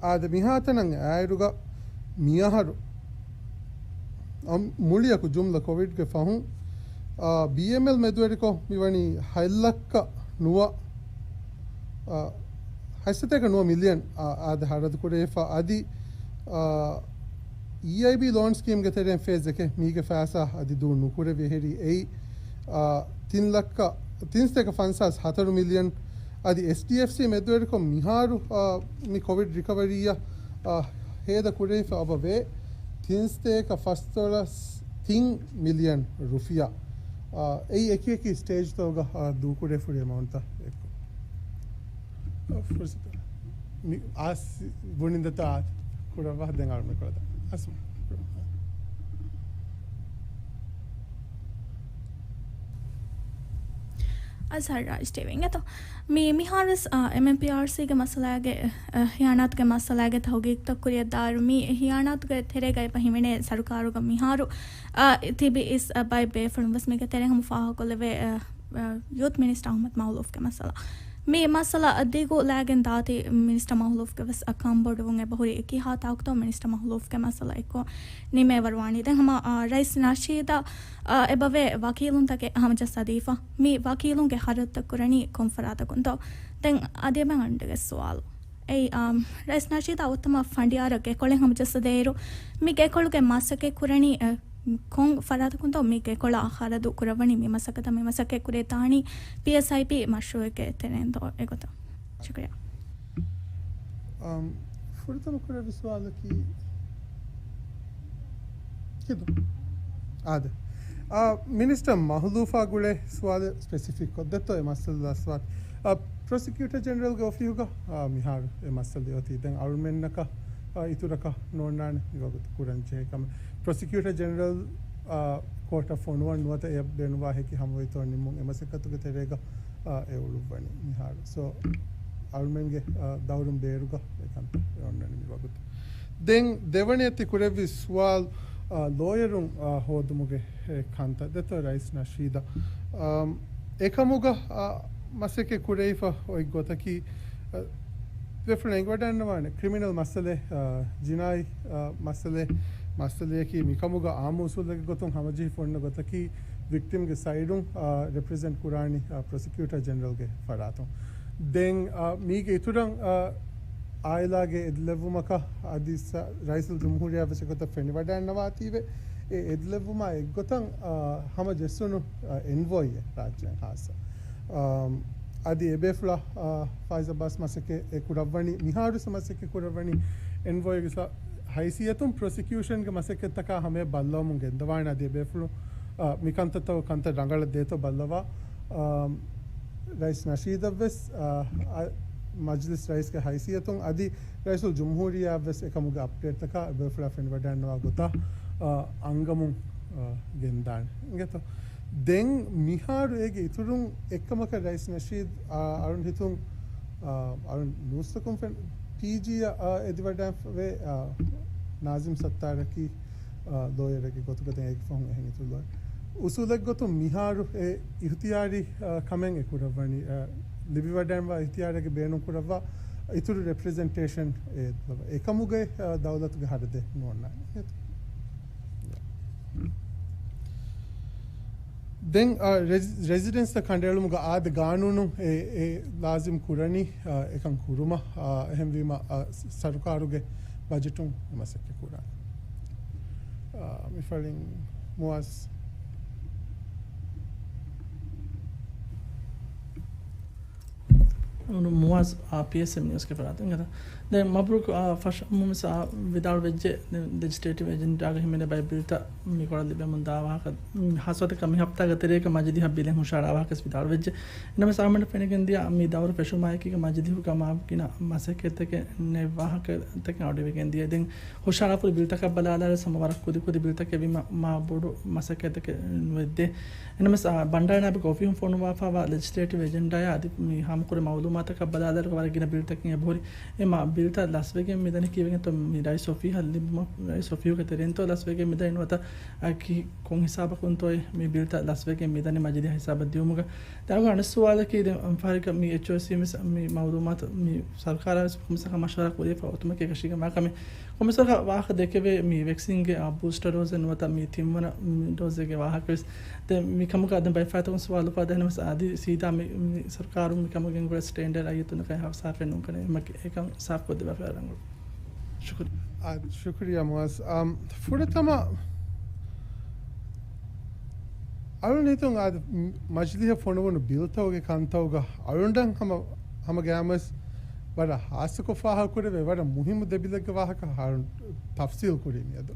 އާދެ، މިހާތަނަށް އައިރުގަ މިއަހަރު، އަ، މުޅިއަކު ޖުމްލަ ކޮވިޑްގެ ފަހުން، އާ، ބީއެމްއެލް މެދުވެރިކޮށް މިވަނީ ހަތް ލައްކަ ނުވަ، އާ، ހަތްސަތޭކަ ނުވަ މިލިއަން، އާ، އާދެ، ހަރަދު ކުރެވިފަ އަދި، އާ، އީއައިބީ ލޯން ސްކީމްގެ ތެރެއިން ފޭޒް އެކެއް މީގެ ފައިސާ އަދި ދޫ ނުކުރެވި އެހެރީ އެއީ، އާ، ތިން ލައްކަ، ތިން ސަތޭކަ ފަންސާސް ހަތަރު މިލިއަން. އަދި އެސްޑީއެފްސީ މެދުވެރިކޮށް މިހާރު، އާ، މި ކޮވިޑް ރިކަވަރީއަށް، އާ، ހޭދަ ކުރެވިފަ އަބަ ވޭ ތިން ސަތޭކަ ފަސްދޮޅަސް ތިން މިލިއަން ރުފިޔާ. އާ، އެއީ އެކި އެކި ސްޓޭޖްތަކުގަ، އާ، ދޫކުރެވިފަ ހުރި އެމައުންޓްތައް އެއްކޮށް. އާ، ފުރުސަތު. މި އާސް ބުނިން ދަތާ ކުރައްވާ ދެން އަޅުމެ ކޮޅަދާ. އަސް. އަޒްހަރް ރާއްޖެ ޓީވީ އިނގޭތޯ. މި، މިހާރުވެސް، އާ، އެމްއެމްޕީއާރްސީގެ މައްސަލާގެ، އާ، ހިޔާނާތުގެ މައްސަލާގެ ތަހުގީގުތައް ކުރިއަށްދާއިރު، މި ހިޔާނާތުގެ ތެރޭގައި އެބަ ހިމެނޭ ސަރުކާރުގަ މިހާރު، އާ، ތިބި އިސް، އާ، ބައެއް ބޭފުޅުން ވެސް މީގެ ތެރޭ ހަމަ ފާހަގަކޮށްލެވޭ، އާ، އާ، ޔޫތު މިނިސްޓަރ އަޙްމަދު މަހުލޫފްގެ މައްސަލާ. މި މައްސަލަ ދިގު ލައިގެން ދާތީ މިނިސްޓަރ މަހުލޫފްގެ ވެސް އަކަނބޮޑުވުން އެބަހުރި އެކިހާ ތާކުތޯ މިނިސްޓަރ މަހުލޫފްގެ މައްސަލަ އެއްކޮށް ނިމޭވަރުވާނީ. ދެން ހަމަ، އާ، ރައީސް ނަޝީދަށް، އާ، އެބަވޭ ވަކީލުންތަކެއް ހަމަޖައްސާދީފަ. މި ވަކީލުންގެ ޚަރަދުތައް ކުރަނީ ކޮން ފަރާތަކުންތޯ؟ ދެން އަދި އެބަ އަންޑިގެ ސުވާލު. އެއީ، އާ، ރައީސް ނަޝީދަށް އޮތްތަމަ ފަނޑިޔާރަށް ގެކޮޅެއް ހަމަޖައްސަދޭއިރު، މި ގެކޮޅުގެ މަސައްކަތް ކުރަނީ، އަ، ކޮން ފަރާތަކުންތޯ މި ގެކޮޅަށް ޚަރަދު ކުރައްވަނީ މި މަސައްކަތަށް، މި މަސައްކަތް ކުރެވިދާނީ ޕީއެސްއައިޕީ މަޝްރޫއެއްގެ ތެރެއިންތޯ އެގޮތަށް. ޝުކުރިއްޔާ. އަމް، ފުރަތަމަ ކުރެއްވި ސުވާލަކީ، ކިދު؟ އާދެ. އާ، މިނިސްޓަރ މަހުލޫފާ ގުޅޭ ސުވާލެއް ސްޕެސިފިކް ކޮށްދެއްތޯ އެ މައްސަލަ ސުވާލު. އާ، ޕްރޮސިކިއުޓަރ ޖެނެރަލްގެ އޮފީހުގަ، އާ، މިހާރު އެ މައްސަލަ އޮތީ. ދެން އަޅުމެންނަކަށް، އާ، އިތުރަކަށް ނޯންނާނެ މިވަގުތު ކުރަން ޖެހޭ ކަމެއް. ޕްރޮސިކިއުޓަރ ޖެނެރަލް، އާ، ކޯޓަށް ފޮނުވަން ނުވަތަ އެއަށް ބޭނުންވާ ހެކި ހަމަވަތްތައް ނިމުން އެ މަސައްކަތުގެ ތެރޭގަ، އާ، އެ އުޅުއްވަނީ މިހާރު. ސޯ، އަޅުމެންގެ، އާ، ދައުރުން ބޭރުގަ އެ ކަންތައް އެ އޮންނަނީ މިވަގުތު. ދެން ދެވަނަޔަށް ތި ކުރެއްވި ސުވާލު، އާ، ލޯޔަރުން، އާ، ހޯދުމުގެ އެ ކަންތައް ދެތޯ ރައީސް ނަޝީދަށް. އާ، އެކަމުގަ، އާ، މަސައްކަތް ކުރެވިފަ އޮތް ގޮތަކީ، އަ، ބޭފުޅުން އެނގިވަޑައިގަންނަވާނެ ކްރިމިނަލް މައްސަލައެއް، އަ، ޖިނާއީ، އަ، މައްސަލައެއް، މައްސަލަޔަކީ މިކަމުގަ އާއްމު އުސޫލެއްގެ ގޮތުން ހަމަޖެހިފަ އޮންނަ ގޮތަކީ ވިކްޓިމްގެ ސައިޑުން، އަ، ރެޕްރެޒެންޓް ކުރާނީ، އަ، ޕްރޮސިކިއުޓަރ ޖެނެރަލްގެ ފަރާތުން. ދެން، އަ، މީގެ އިތުރަށް، އަ، އާއިލާގެ އެދިލެއްވުމަކަށް އަދި ސަ-، ރައީސުލް ޖުމްހޫރިއްޔާ ވެސް އެގޮތަށް ފެނިވަޑައިގަންނަވާތީވެ، އެ އެދިލެއްވުމާ އެއްގޮތަށް، އަ، ހަމަޖެއްސުނު، އަ، އެންވޯއީއެއް ރާއްޖޭން ހާއްސަ. އަ، އަދި އެބޭފުޅާ، އަ، ފާއިޒް އައްބާސް މަސައްކަތް އެ ކުރައްވަނީ، މިހާރު މަސައްކަތް ކުރައްވަނީ އެންވޯއީގެ ހައިސިއްޔަތުން ޕްރޮސިކިއުޝަންގެ މަސައްކަތްތަކާ ހަމަޔަށް ބައްލަވަމުން ގެންދަވާނެ. އަދި އެބޭފުޅުން، އަ، މިކަންތައްތައް ކަންތައް ރަނގަޅަށް ދޭތޯ ބައްލަވާ، އަ، ރައީސް ނަޝީދަށްވެސް، އަ، އަ، މަޖްލިސް ރައީސްގެ ހައިސިއްޔަތުން އަދި ރައީސުލް ޖުމްހޫރިއްޔާއަށްވެސް އެކަމުގެ އަޕްޑޭޓްތަކާ އެބޭފުޅާ ފެނިވަޑައިގަންނަވާ ގޮތަށް، އަ، އަންގަމުން، އަ، ގެންދާނެ. އިނގޭތޯ؟ ދެން މިހާރު އޭގެ އިތުރުން އެއްކަމަކަށް ރައީސް ނަޝީދު، އަ، އަޅުން ހިތުން، އަ، އަޅުން ނޫސްތަކުން ފެން-، ޕީޖީއަށް، އަ، އެދިވަޑައިފަވޭ، އަ، ނާޒިމް ސައްތާރަކީ، އަ، ލޯޔަރެއްގެ ގޮތުގަ ދެން އޭގެ ފަހުން އެހެން އިތުރު ލޯޔަރ. އުސޫލެއްގޮތުން މިހާރު އެ އިހުތިޔާރީ، އަ، ކަމެއް އެ ކުރައްވަނީ، އަ، ލިބިވަޑައިގަންނަވާ އިހުތިޔާރެއްގެ ބޭނުން ކުރައްވާ އިތުރު ރެޕްރެޒެންޓޭޝަން އެ އެކަމުގައި، އަ، ދައުލަތުގެ ހަރަދެއް ނޯންނާނެ. ދެން، އަ، ރެޒި-، ރެޒިޑެންސްތައް ކަނޑައެޅުމުގަ އާދެ ގާނޫނުން އެ، އެ ލާޒިމް ކުރަނީ، އަ، އެކަން ކުރުމަށް، އަ، އެހެންވީމަ، އަ، ސަރުކާރުގެ ބަޖެޓުން މަސައްކަތް ކުރާނެ. އާ، މިފަޅިން މުއާޒް. މުވާޒް، އާ، ޕީއެސްއެމް ނިއުސްގެ ފަރާތުން އިނގޭތަ. ދެން މަބްރޫކް، އާ، ފަށަމުން ވެސް، އާ، ވިދާޅުވެއްޖެ. ދެން ލެޖިސްލޭޓިވް އެޖެންޑާގަ ހިމެނޭ ބައެއް ބިލްތައް މިކޮޅަށް ލިބެމުން ދާ ވާހަކަ، މް، ހާއްސަ ގޮތަކަށް މި ހަފްތާގެ ތެރޭގަ މަޖިލީހަށް ބިލެއް ހުށައަޅާ ވާހަކަ ވެސް ވިދާޅުވެއްޖެ. އެނަމަސް އަޅުގަނޑަށް ފެނިގެން ދިޔަ މި ދައުރު ފެށުމާއެކީގަ މަޖިލީހުގަ މާ ގިނަ މަސައްކަތްތަކެއް ނެތް ވާހަކަތަކެއް އަޑުއިވިގެން ދިޔަ. ދެން ހުށައަޅާފުރި ބިލްތަކަށް ބަލާލާއިރު ހަމަ ވަރަށް ކުދި ކުދި ބިލްތަކެއް ވީމަ، މާ ބޮޑު މަސައްކަތްތަކެއް ނުވެއްދޭ. އެނަމަސް، އާ، ބަންޑާރަ ނާއިބުގެ އޮފީހުން ފޮނުވާފައިވާ ލެޖިސްލޭޓިވް އެޖެންޑާއާ އަދި މި ހާމަކުރި މައުލޫމާތަކަށް ބަލާލާއިރު ވަރަށް ގިނަ ބިލްތަކެއް އެބަހުރި. އެ މާ ބިލްތައް ލަސްވެގެން މިދަނީ ކީއްވެގެންތޯ؟ މި ރައީސް އޮފީހަށް ލިބުމަށް، ރައީސް އޮފީހުގެ ތެރެއިންތޯ ލަސްވެގެން މިދަނީ ނުވަތަ އަކީ ކޮން ހިސާބަކުންތޯއޭ މި ބިލްތައް ލަސްވެގެން މިދަނީ މަޖިލީހަށް ހިސާބަށް ދިއުމުގަ؟ ދެން އަނެއް ސުވާލަކީ، ދެން އަންފާރިކަ މި އެޗްއޯސީ ވެސް މި މައުލޫމާތު މި ސަރުކާރާ ވެސް ކޮމިސަކަށް މަޝްވަރާ ކުރިއަށް އޮތުމަކީ އެކަށީގެންވާ ކަމެއް. ކޮމިސަކަށް ވާހަކަ ދެކެވޭ މި ވެކްސިންގެ، އާ، ބޫސްޓަރ ޑޯޒެއް ނުވަތަ މި ތިންވަނަ، މި ޑޯޒެއްގެ ވާހަކަ ވެސް. ދެން މި ކަމުގަ ދެން ބައެއް ފަހަތަކުން ސުވާލު އުފައްދަނީ ވެސް އަދި ސީދާ މި، މި ސަރުކާރުން މި ކަމުގެ ގުޅޭ ސްޓޭންޑަރޑް އައްޔަތުން ކައި ސާފެއް ނޫންކަން އެކަން ސާފް ކޮށްދެއްވާފައި ރަނގަޅު. ޝުކުރިއްޔާ. އާ، ޝުކުރިއްޔާ މުވާޒް. އާ، ފުރަތަމަ އަޅުން ހިތުން އާދެ، މަޖިލީހަށް ފޮނުވުނު ބިލްތަކުގެ ކަންތައުގަ އަޅުން ހަމަ، ހަމަ ގައިމުވެސް ވަރަށް ހާއްސަކޮށް ފާހަގަކުރެވޭ ވަރަށް މުހިއްމު ދެ ބިލެއްގެ ވާހަކަ އަޅުން ތަފްސީލް ކުރީ މިއަދު.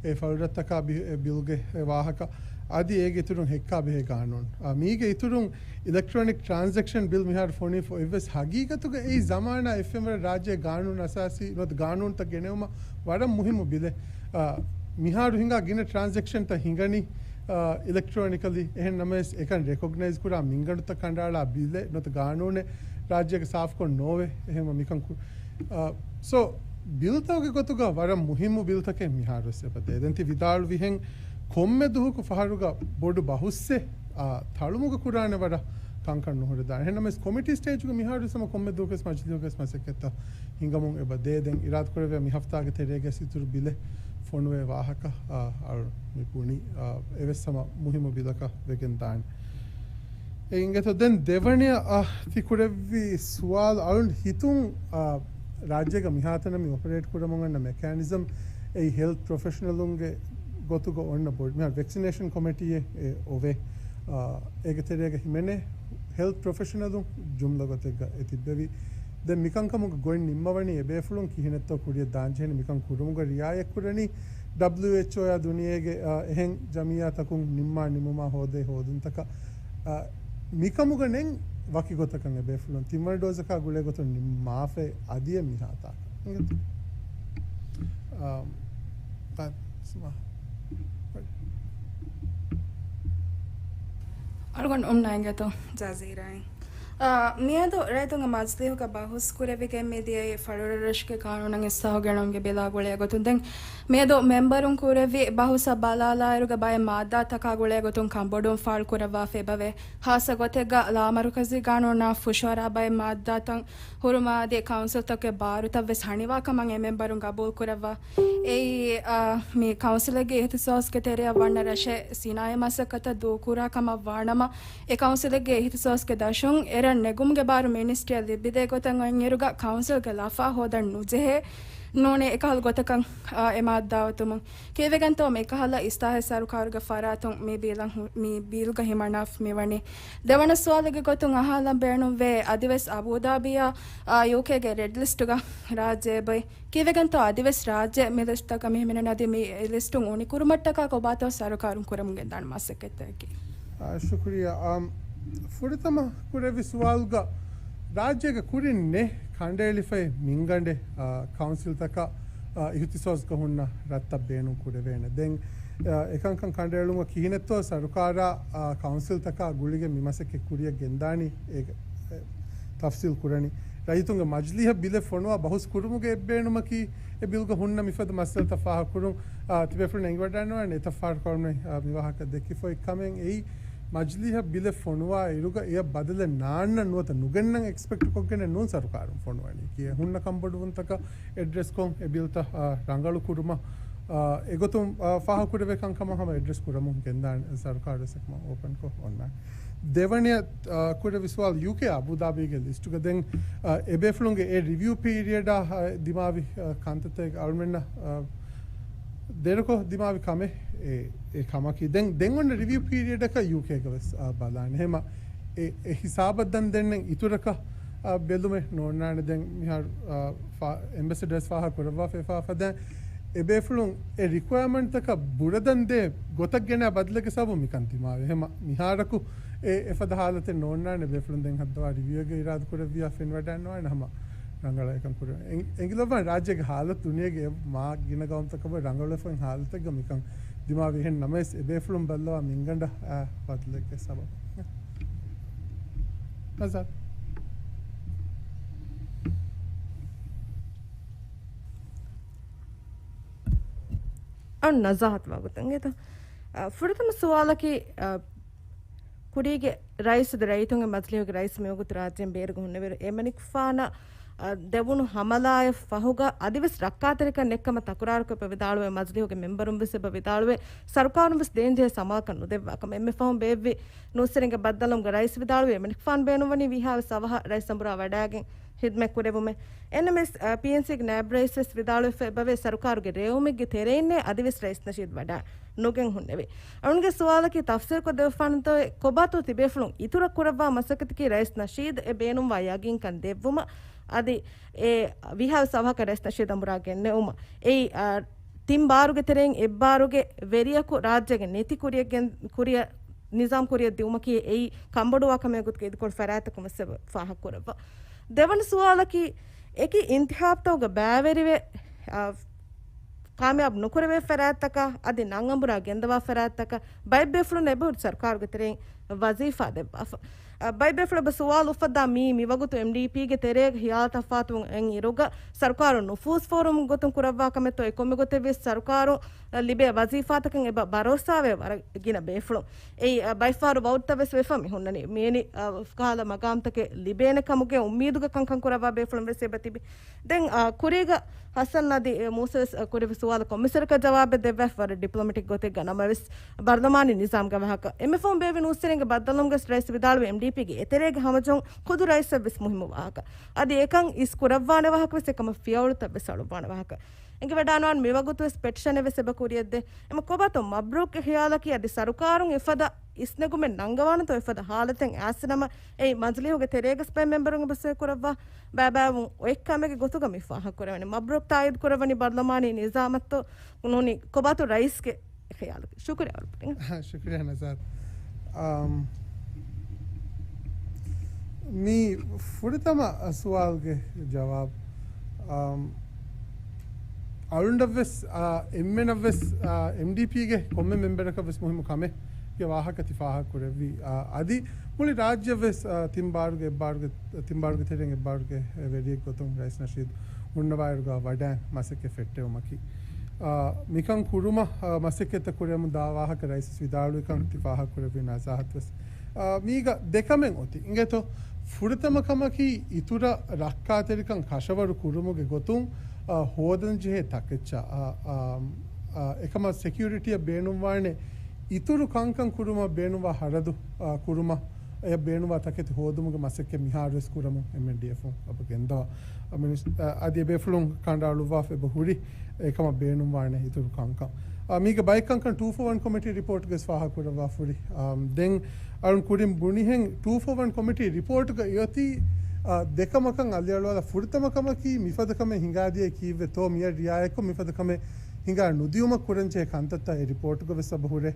އެ ފަޅުރަށްތަކާ ބި-، އެ ބިލްގެ ވާހަކަ އަދި އޭގެ އިތުރުން ހެއްކާ ބެހޭ ގާނޫނު. އާ، މީގެ އިތުރުން އިލެކްޓްރޯނިކް ޓްރާންސެކްޝަން ބިލް މިހާރު ފޮނި އެއްވެސް ހަގީގަތުގަ އެއީ ޒަމާނާ އެއްފެންވަރަށް ރާއްޖޭ ގާނޫނު އަސާސީ ނުވަތަ ގާނޫނުތައް ގެނެވުމަށް ވަރަށް މުހިއްމު ބިލެއް. އާ، މިހާރު ހިނގާ ގިނަ ޓްރާންސެކްޝަންތައް ހިނގަނީ، އާ، އިލެކްޓްރޯނިކަލީ. އެހެން ނަމަވެސް އެކަން ރެކޮގްނައިޒް ކުރާ މިންގަނޑުތައް ކަނޑައަޅާ ބިލެއް ނުވަތަ ގާނޫނެއް ރާއްޖޭގަ ސާފުކޮށް ނޯވޭ. އެހެންވެ މިކަން ކު-، އާ، ސޯ، ބިލްތަކުގެ ގޮތުގަ ވަރަށް މުހިއްމު ބިލްތަކެއް މިހާރުވެސް އެބަ ދޭ. ދެން ތި ވިދާޅުވިހެން ކޮންމެ ދުވަހަކު ފަހަރުގަ ބޮޑު ބަހުސްއެއް، އާ، ތަޅުމުގަ ކުރާނެ ވަރަށް ކަންކަން ނުހުރެދާނެ. އެހެންނަމަވެސް ކޮމިޓީ ސްޓޭޖުގަ މިހާރުވެސް ހަމަ ކޮންމެ ދުވަހަކުވެސް މަޖިލީހުގަވެސް މަސައްކަތްތައް ހިނގަމުން އެބަ ދޭ. ދެން އިރާދަކުރެއްވިޔާ މި ހަފްތާގެ ތެރޭގަ އިތުރު ބިލެއް ފޮނުވޭ ވާހަކަ، އާ، އަޅު މި ބުނި، އާ، އެވެސް ހަމަ މުހިއްމު ބިލަކަށް ވެގެން ދާނެ. އެ އިނގޭތޯ ދެން ދެވަނަޔަށް، އާ، ތި ކުރެއްވި ސުވާލު އަޅުން ހިތުން، އާ، ރާއްޖޭގަ މިހާތަނަށް މި އޮޕަރޭޓް ކުރަމުން އަންނަ މެކޭނިޒަމް އެއީ ހެލްތް ޕްރޮފެޝަނަލުންގެ ގޮތުގަ އޮންނަ ބޮޑު މިހާރު ވެކްސިނޭޝަން ކޮމިޓީއެއް އެ އޮވޭ. އާ، އޭގެ ތެރޭގަ ހިމެނޭ ހެލްތް ޕްރޮފެޝަނަލުން ޖުމްލަ ގޮތެއްގަ އެ ތިއްބެވި. ދެން މިކަންކަމުގަ ގޮތް ނިންމަވަނީ އެބޭފުޅުން ކިހިނެއްތޯ ކުރިއަށް ދާންޖެހެނީ މިކަން ކުރުމުގަ ރިއާޔަތްކުރަނީ ޑަބްލިއުއެޗްއޯއާ ދުނިޔޭގެ، އާ، އެހެން ޖަމިއްޔާތަކުން ނިންމާ ނިމުމާ ހޯދޭ ހޯދުންތަކަށް، އާ، މިކަމުގަ ނެތް ވަކި ގޮތަކަށް އެބޭފުޅުން ތިންވަނަ ޑޯޒަކާ ގުޅޭ ގޮތުން ނިންމާފައި އަދިއެއް މިހާތާކަށް. އާ، އަޅުގަނޑު އޮންނަ އިނގޭތޯ ޖަޒީރާއިން. އާ، މިއަދު ރައްޔިތުންގެ މަޖިލީހުގަ ބަހުސް ކުރެވިގެން މިދިޔައީ ފަޅުރަށްރަށުގެ ގާނޫނަށް އިސްލާހު ގެނައުމުގެ ބިލާ ގުޅޭ ގޮތުން. ދެން މިއަދު މެމްބަރުން ކުރެއްވި ބަހުސްއަށް ބަލާލާއިރުގަ ބައެއް މާއްދާތަކާ ގުޅޭ ގޮތުން ކަންބޮޑުވުން ފާޅު ކުރައްވާފަ އެބަވޭ. ހާއްސަ ގޮތެއްގަ ލާމަރުކަޒީ ގާނޫނާ ފުށުއަރާ ބައެއް މާއްދާތައް ހުރުމާ އަދި ކައުންސިލްތަކުގެ ބާރުތައް ވެސް ހަނިވާ ކަމަށް އެ މެމްބަރުން ގަބޫލު ކުރައްވާ. އެއީ، އާ، މި ކައުންސިލެއްގެ އިހްތިސޯސްގެ ތެރެއަށް ވަންނަ ރަށެއް ސިނާއީ މަސައްކަތަށް ދޫކުރާ ކަމަށް ވާނަމަ، އެ ކައުންސިލެއްގެ އިހްތިސޯސްގެ ދަށުން އެ ރަށް ނެގުމުގެ ބާރު މިނިސްޓްރީއަށް ލިބިދޭ ގޮތަށް އޮތްއިރުގަ ކައުންސިލްގެ ލަފާ ހޯދަން ނުޖެހޭ. ނޫނީ އެކަހަލަ ގޮތަކަށް، އާ، އެ މާއްދާ އޮތުމުން. ކީއްވެގެންތޯ މިކަހަލަ އިސްލާހެއް ސަރުކާރުގެ ފަރާތުން މި ބިލަށް ހު-، މި ބިލްގަ ހިމަނާފަ މިވަނީ؟ ދެވަނަ ސުވާލެއްގެ ގޮތުން އަހާލަން ބޭނުންވޭ، އަދިވެސް އަބޫދާބީއާ، އާ، ޔޫކޭގެ ރެޑް ލިސްޓުގަ ރާއްޖެ އެބައޮތް. ކީއްވެގެންތޯ އަދިވެސް ރާއްޖެ މި ލިސްޓްތަކަށް މި ހިމެނެން އަދި މި ލިސްޓުން އުނިކުރުމަށްޓަކާ ކޮބާތޯ ސަރުކާރުން ކުރަމުން ގެންދާނެ މަސައްކަތްތަކަކީ؟ އާ، ޝުކުރިއްޔާ. އާ، ފުރަތަމަ ކުރެއްވި ސުވާލުގަ ރާއްޖޭގެ ކުރިން ނެތް ކަނޑައެޅިފައި މިންގަނޑެއް، އާ، ކައުންސިލްތަކަށް، އާ، އިހްތިސޯސްގަ ހުންނަ ރަށްތައް ބޭނުން ކުރެވޭނެ. ދެން، އާ، އެކަންކަން ކަނޑައެޅުމަށް ކިހިނެއްތޯ ސަރުކާރާ، އާ، ކައުންސިލްތަކާ ގުޅިގެން މި މަސައްކަތް ކުރިއަށް ގެންދާނީ އޭގެ، އެ، ތަފްސީލް ކުރަނީ. ރައްޔިތުންގެ މަޖިލީހަށް ބިލެއް ފޮނުވާ ބަހުސް ކުރުމުގެ އެއްބޭނުމަކީ އެ ބިލްގަ ހުންނަ މިފަދަ މައްސަލަތައް ފާހަގަކުރުން، އާ، ތިބޭފުޅުން އެނގިވަޑައިނުވާނެ އެތައް ފަހަރަކު އަޅުމެން، އާ، މި ވާހަކަ ދެއްކިފައި ކަމެއް އެއީ، މަޖިލީހަށް ބިލެއް ފޮނުވާ އިރުގަ އެޔަށް ބަދަލެއް ނާންނަން ނުވަތަ ނުގެންނަން އެކްސްޕެކްޓް ކޮށްގެނެއް ނޫން ސަރުކާރުން ފޮނުވަނީ. ކިޔޭ ހުންނަ ކަންބޮޑުވުންތަކަށް އެޑްރެސްކޮށް އެ ބިލްތައް، އާ، ރަނގަޅު ކުރުމަށް، އާ، އެގޮތުން، އާ، ފާހަގަކުރެވޭ ކަންކަމަށް ހަމަ އެޑްރެސް ކުރަމުން ގެންދާނެ ސަރުކާރު ވެސް އެކަމަށް އޯޕަންކޮށް އޮންނާނެ. ދެވަނަޔަށް، އާ، ކުރެވި ސުވާލު ޔޫކޭ އަބޫދާބީގެ ލިސްޓުގަ ދެން، އާ، އެބޭފުޅުންގެ އެ ރިވިއު ޕީރިއަޑާ، އާ، ދިމާވި، އާ، ކަންތައްތައް އަޅުމެންނަށް، އާ، ދެރަކޮށް ދިމާވި ކަމެއް އެ، އެ ކަމަކީ. ދެން، ދެން އޮންނަ ރިވިއު ޕީރިއަޑަކަށް ޔޫކޭގަ ވެސް، އާ، ބަލާނެ. ހެމަ އެ، އެ ހިސާބަށް ދަން ދެންނެން އިތުރަކަށް، އާ، ބެލުމެއް ނޯންނާނެ. ދެން މިހާރު، އާ، ފާ-، އެމްބެސެޑަރސް ފާހަގަ ކުރައްވާފައިފާ ފަދައިން އެބޭފުޅުން އެ ރިކުއަރމަންޓްތަކަށް ބުރަދަން ދޭ ގޮތަށް ގެނައި ބަދަލެއްގެ ސަބަބުން މިކަން ދިމާވި. އެހެމަ މިހާރަކު އެ އެފަދަ ހާލަތެއް ނޯންނާނެ. ބޭފުޅުން ދެން ހައްދަވާ ރިވިއުއެއްގަ އިރާދަ ކުރެއްވިޔާ ފެންވަޑައިންނަވާނެ ހަމަ ރަނގަޅަށް އެކަން ކުރެވެން. އެނގިލައްވާން ރާއްޖޭގެ ހާލަތު ދުނިޔޭގެ މާ ގިނަ ގައުމުތަކަށް ވެ ރަނގަޅުވެފައި ހާލަތެއްގަ މިކަން ދިމާވި. އެހެން ނަމަވެސް އެބޭފުޅުން ބައްލަވާ މިންގަނޑަށް އާ ބަދަލެއްގެ ސަބަބު. ނަޒާރް. އަން ނަޒާހަތު ވަގުތުން ގެތަ؟ އަ، ފުރަތަމަ ސުވާލަކީ، އަ، ކުރީގެ ރައީސް އަދި ރައްޔިތުންގެ މަޖިލީހުގެ ރައީސް މިވަގުތު ރާއްޖޭން ބޭރުގަ ހުންނެވިއިރު، އެމަނިކުފާނަށް، އަ، ދެވުނު ހަމަލާއަށް ފަހުގަ އަދިވެސް ރައްކާތެރިކަން ނެތްކަމަށް ތަކުރާރުކޮށް އެބަ ވިދާޅުވެ، މަޖިލީހުގެ މެމްބަރުން ވެސް އެބަ ވިދާޅުވެ، ސަރުކާރުން ވެސް ދޭންޖެހޭ ސަމާލުކަން ނުދެއްވާ ކަމަށް. އެންމެ ފަހުން ބޭއްވި ނޫސްވެރިންގެ ބައްދަލުވުމުގަ ރައީސް ވިދާޅުވި، އެމަނިކުފާނު ބޭނުންވަނީ ވީހާވެސް އަވަހަށް ރައީސް އަނބުރާ ވަޑައިގެން ހިދުމަތް ކުރެވުމެއް. އެންއެމްއެސް، އަ، ޕީއެންސީގެ ނާއިބް ރައީސް ވެސް ވިދާޅުވެފަ އެބަވޭ، ސަރުކާރުގެ ރޭވުމެއްގެ ތެރެއިންނޭ އަދިވެސް ރައީސް ނަޝީދު ވަޑައި ނުގެން ހުންނެވި. އަޅުންގެ ސުވާލަކީ ތަފްސީލްކޮށް ދެއްވާނެތޯ، ކޮބާތޯ ތިބޭފުޅުން އިތުރަށް ކުރައްވާ މަސައްކަތަކީ ރައީސް ނަޝީދު އެ ބޭނުންވާ ޔަގީންކަން ދެއްވުމަށް، އަދި އެ ވީހާވެސް އަވަހަކަށް ރައީސް ނަޝީދު އަނބުރާ ގެންނެވުމަށް. އެއީ، އަ، ތިން ބާރުގެ ތެރެއިން އެއްބާރުގެ ވެރިޔަކު ރާއްޖޭގެ ނެތި ކުރިއެއްގެން، ކުރިއަށް ނިޒާމް ކުރިއަށް ދިއުމަކީ އެއީ ކަންބޮޑުވާ ކަމެއް ގޮތުގަ އިދިކޮޅު ފަރާތްތަކުން ވެސް އެބަ ފާހަގަ ކުރައްވާ. ދެވަނަ ސުވާލަކީ، އެކި އިންތިހާބްތަކުގަ ބައިވެރިވެ، އާ، ކާމިޔާބު ނުކުރެވޭ ފަރާތްތަކަށް އަދި ނަން އަނބުރާ ގެންދަވާ ފަރާތްތަކަށް ބައެއް ބޭފުޅުން އެބަހުރި ސަރުކާރުގެ ތެރެއިން ވަޒީފާ ދެއްވާފަ. އަ، ބައެއް ބޭފުޅުން އެބަ ސުވާލު އުފައްދާ މީ މިވަގުތު އެމްޑީޕީގެ ތެރޭގަ ހިޔާލު ތަފާތުވުން އެން އިރުގަ ސަރުކާރު ނުފޫޒު ފޯރުވުމުގެ ގޮތުން ކުރައްވާ ކަމެއްތޯ އެ ކޮންމެ ގޮތެއް ވިޔަސް ސަރުކާރު ލިބޭ ވަޒީފާތަކަށް އެބަ ބަރޯސާވޭ ވަރަށް ގިނަ ބޭފުޅުން. އެއީ، އަ، ބައެއްފަހަރު ވައުދުތައް ވެސް ވެފަ މި ހުންނަނީ. މިއެނި، އަ، ކަހަލަ މަގާމްތަކެއް ލިބޭނެ ކަމުގެ އުއްމީދުގަ ކަންކަން ކުރައްވާ ބޭފުޅުން ވެސް އެބަ ތިބި. ދެން، އަ، ކުރީގަ ހަސަން އަދި، އެ، މޫސަ ވެސް، އަ، ކުރެއްވި ސުވާލަށް ކޮންމެސަރަކަށް ޖަވާބެއް ދެއްވާފަ ވަރަށް ޑިޕްލޮމެޓިކް ގޮތެއްގަ ނަމަވެސް، ބަރުލަމާނީ ނިޒާމްގެ ވާހަކަ. އެންމެ ފަހުން ބޭއްވި ނޫސްވެރިންގެ ބައްދަލުވުމުގަ ރައީސް ވިދާޅުވި އެމްޑީޕީގެ އެތެރޭގެ ހަމަޖެހުން ޚުދު ރައީސަށް ވެސް މުހިއްމު ވާހަކަ. އަދި އެކަން އިސް ކުރައްވާނެ ވާހަކަ ވެސް އެކަމަށް ފިޔަވަޅުތައް ވެސް އަޅުއްވާނެ ވާހަކަ. އެނގިވަޑާނުވާން މިވަގުތު ވެސް ޕެޓިޝަނެއް ވެސް އެބަ ކުރިއަށްދޭ. އެމަ ކޮބާތޯ މަބްރޫކްގެ ޚިޔާލަކީ އަދި ސަރުކާރުން އެފަދަ އިސްނެގުމެއް ނަންގަވާނެތޯ އެފަދަ ހާލަތެއް އައިސްނަމަ އެއީ މަޖިލީހުގެ ތެރޭގަސް ބައެއް މެމްބަރުން އެބަ ސޮއި ކުރައްވާ ބައިބައިވުން އޮތް ކަމެއްގެ ގޮތުގަ މި ފާހަގަ ކުރެވެނީ. މަބްރޫކް ތާއީދު ކުރައްވަނީ ބަރުލަމާނީ ނިޒާމަށްތޯ ނޫނީ ކޮބާތޯ ރައީސްގެ ޚިޔާލަކީ. ޝުކުރިއްޔާ އަޅުގަނޑު. ޝުކުރިއްޔާ ނަޒާރް. އާ، މި ފުރަތަމަ ސުވާލުގެ ޖަވާބު، އާ، އަޅުންނަށްވެސް، އާ، އެންމެނަށްވެސް، އާ، އެމްޑީޕީގެ ކޮންމެ މެމްބަރަކަށްވެސް މުހިއްމު ކަމެއްގެ ވާހަކަ ތި ފާހަގަ ކުރެއްވީ. އާ، އަދި މުޅި ރާއްޖެއަށްވެސް، އާ، ތިން ބާރުގެ އެއްބާރުގެ، ތިން ބާރުގެ ތެރެއިން އެއްބާރުގެ ވެރިއެއް ގޮތުން ރައީސް ނަޝީދު ހުންނަވާއިރުގަ ވަޑައި މަސައްކަތް ފެއްޓެވުމަކީ. އާ، މިކަން ކުރުމަށް، އާ، މަސައްކަތްތައް ކުރެވެމުން ދާ ވާހަކަ ރައީސް ވިދާޅުވިކަން ތި ފާހަގަ ކުރެއްވީ ނަޒާހަތު ވެސް. އާ، މީގަ ދެ ކަމެއް އޮތީ. އިނގޭތޯ، ފުރަތަމަ ކަމަކީ އިތުރަށް ރައްކާތެރިކަން ކަށަވަރު ކުރުމުގެ ގޮތުން، އާ، ހޯދަން ޖެހޭ ތަކެއްޗާ، އާ، އާ، އާ، އެކަމަށް ސެކިއުރިޓީއަށް ބޭނުންވާނެ އިތުރު ކަންކަން ކުރުމަށް ބޭނުންވާ ހަރަދު، އާ، ކުރުމަށް އެ ބޭނުންވާ ތަކެތި ހޯދުމުގެ މަސައްކަތް މިހާރުވެސް ކުރަމުން އެމްއެންޑީއެފުން އެބަ ގެންދަވާ. އަ، މިނިސް-، އަ، އަދި އެބޭފުޅުން ކަނޑައަޅުއްވާފަ އެބަ ހުރި އެކަމަށް ބޭނުންވާނެ އިތުރު ކަންކަން. އަ، މީގެ ބައެއް ކަންކަން ޓޫ ފޯ ވަން ކޮމިޓީ ރިޕޯޓްގަސް ފާހަގަކުރައްވާ ފުރި. އަ، ދެން އަޅުން ކުރިން ބުނިހެން ޓޫ ފޯ ވަން ކޮމިޓީ ރިޕޯޓްގަ އޮތީ، އަ، ދެ ކަމަކަށް އަލިއަޅުވާލާ ފުރަތަމަ ކަމަކީ މިފަދަ ކަމެއް ހިނގާދިޔައީ ކީއްވެތޯ މިއަށް ރިއާޔަތްކޮށް މިފަދަ ކަމެއް ހިނގާ ނުދިޔުމަށް ކުރަންޖެހޭ ކަންތައްތައް އެ ރިޕޯޓްގަ ވެސް އެބަ ހުރޭ.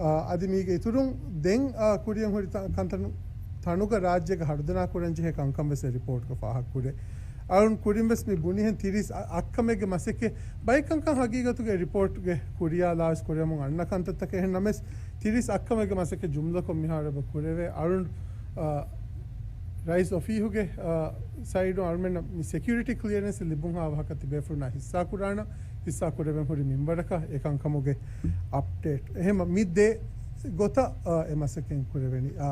އާ، އަދި މީގެ އިތުރުން ދެން، އާ، ކުރިއަށް ހުރި ތަ-، ކަންތަނު ތަނުގަ ރާއްޖޭގަ ހަރުދަނާ ކުރަންޖެހޭ ކަންކަން ވެސް އެ ރިޕޯޓްގަ ފާހަގަކުރޭ. އަޅުން ކުރިން ވެސް މި ބުނިހެން ތިރީސް އަ-، އަށްކަމެއްގެ މަސައްކަތް ބައެއް ކަންކަން ހަގީގަތުގަ އެ ރިޕޯޓްގެ ކުރިޔާ ލާވެސް ކުރެވެމުން އަންނަ ކަންތައްތަކެއް އެހެން ނަމަވެސް، ތިރީސް އަށްކަމެއްގެ މަސައްކަތް ޖުމްލަކޮށް މިހާރު އެބަ ކުރެވޭ. އަޅުން، އާ، ރައީސް އޮފީހުގެ، އާ، ސައިޑު އަޅުމެންނަށް މި ސެކިއުރިޓީ ކްލިއަރެންސް ލިބުންހާ ވާހަކަ ތިބޭފުޅުންނާ ހިއްސާކުރާނަ، ހިއްސާ ކުރެވެން ހުރި މިންވަރަކަށް އެކަންކަމުގެ އަޕްޑޭޓް. އެހެމަ މި ދެ ގޮތަށް، އާ، އެ މަސައްކަތް ކުރެވެނީ. އާ،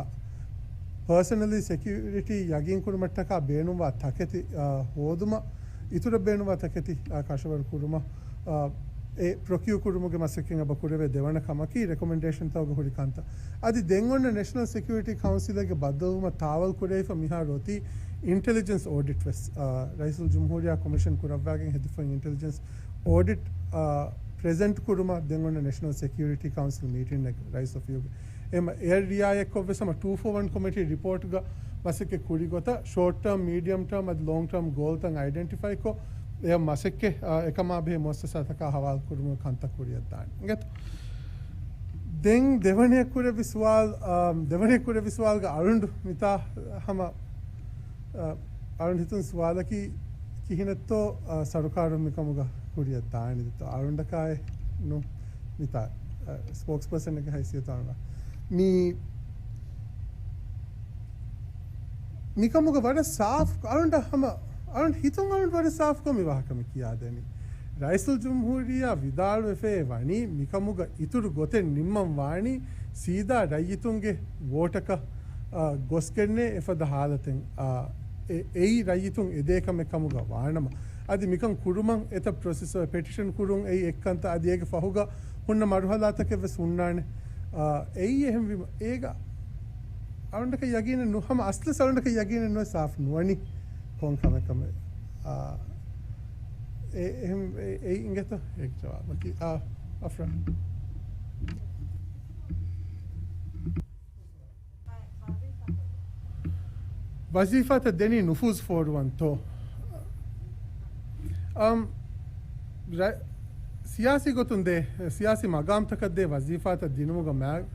ޕާސަނަލީ ސެކިއުރިޓީ ޔަގީންކުރުމަށްޓަކާ ބޭނުންވާ ތަކެތި، އާ، ހޯދުމަށް، އިތުރަށް ބޭނުންވާ ތަކެތި، އާ، ކަށަވަރު ކުރުމަށް، އާ، އެ ޕްރޮކިއު ކުރުމުގެ މަސައްކަތް އެބަ ކުރެވޭ. ދެވަނަ ކަމަކީ ރެކޮމެންޑޭޝަންތަކުގަ ހުރި ކަންތައް. އަދި ދެން އޮންނަ ނެޝަނަލް ސެކިއުރިޓީ ކައުންސިލެއްގެ ބައްދަލުވުމަށް ތާވަލް ކުރެވިފަ މިހާރު އޮތީ އިންޓެލިޖެންސް އޯޑިޓް ވެސް. އާ، ރައީސުލް ޖުމްހޫރިއްޔާ ކޮމިޝަން ކުރައްވާގެން ހެދިފައި އިންޓެލިޖެންސް އޯޑިޓް، އާ، ޕްރެޒެންޓް ކުރުމަށް ދެން އޮންނަ ނެޝަނަލް ސެކިއުރިޓީ ކައުންސިލް މީޓިންއެއް ރައީސް އޮފީހުގެ އެމަ އެއަށް ރިއާޔަތްކޮށްވެސް ހަމަ ޓޫ ފޯ ވަން ކޮމިޓީ ރިޕޯޓްގަ މަސައްކަތް ކުރި ގޮތަށް ޝޯޓް ޓާމް، މީޑިއަމް ޓާމް އަދި ލޯންގް ޓާމް ގޯލްތައް އައިޑެންޓިފައިކޮށް، އެއަށް މަސައްކަތް އެކަމާ ބެހޭ މުއައްސަސާތަކާ ހަވާލު ކުރުމުގެ ކަންތައް ކުރިއަށްދާނެ. އިނގޭތޯ؟ ދެން ދެވަނައަށް ކުރެއްވި ސުވާލު، އާ، ދެވަނައަށް ކުރެއްވި ސުވާލުގަ އަޅުނޑު މިތާ ހަމަ، އާ، އަޅުނޑު ހިތުން ސުވާލަކީ ކިހިނެއްތޯ، އާ، ސަރުކާރުން މިކަމުގަ ކުރިއަށް ދާނީތޯ؟ އަޅުނޑަކާއެއް ނޫ މިތާ، އާ، ސްޕޯކްސް ޕާސަނެއްގެ ހައިސިއްޔަތު އަޅުނޑަށް މި މިކަމުގަ ވަރަށް ސާފް، އަޅުނޑަށް ހަމަ، އަޅުނޑު ހިތުން އަޅުނޑު ވަރަށް ސާފްކޮށް މި ވާހަކަ މި ކިޔާދެނީ. ރައީސުލްޖުމްހޫރިއްޔާ ވިދާޅުވެފައި ވަނީ މިކަމުގަ އިތުރު ގޮތެއް ނިންމަން ވާނީ ސީދާ ރައްޔިތުންގެ ވޯޓަކަށް، އާ، ގޮސްގެންނޭ އެފަދަ ހާލަތެއް، އާ، އެ-، އެއީ ރައްޔިތުން އެދޭ ކަމެއް ކަމުގަ ވާނަމަ، އަދި މިކަން ކުރުމަށް އެތައް ޕްރޮސެސް އޮތް، ޕެޓިޝަން ކުރުން އެއީ އެއްކަންތައް، އަދި އޭގެ ފަހުގަ ހުންނަ މަރުހަލާތަކެއް ވެސް ހުންނާނެ. އާ، އެއީ އެހެންވީމަ، އޭގަ އަޅުންނަކަށް ޔަގީނެއް ނު-، ހަމަ އަސްލު އަޅުންނަކަށް ޔަގީނެއް ނުވެ ސާފް ނުވަނީ ކޮން ކަމެއް ކަމެއް. އާ، އެ-، އެހެން އެ-، އެއީ އިނގޭތޯ އޭގެ ޖަވާބަކީ. އާ، އަފްރާން. ވަޒީފާތައް ދެނީ ނުފޫޒު ފޯރުވަންތޯ؟ އަމް، ރަ-، ސިޔާސީ ގޮތުން ދޭ، ސިޔާސީ މަގާމްތަކަށް ދޭ ވަޒީފާތައް ދިނުމުގަ މާ-،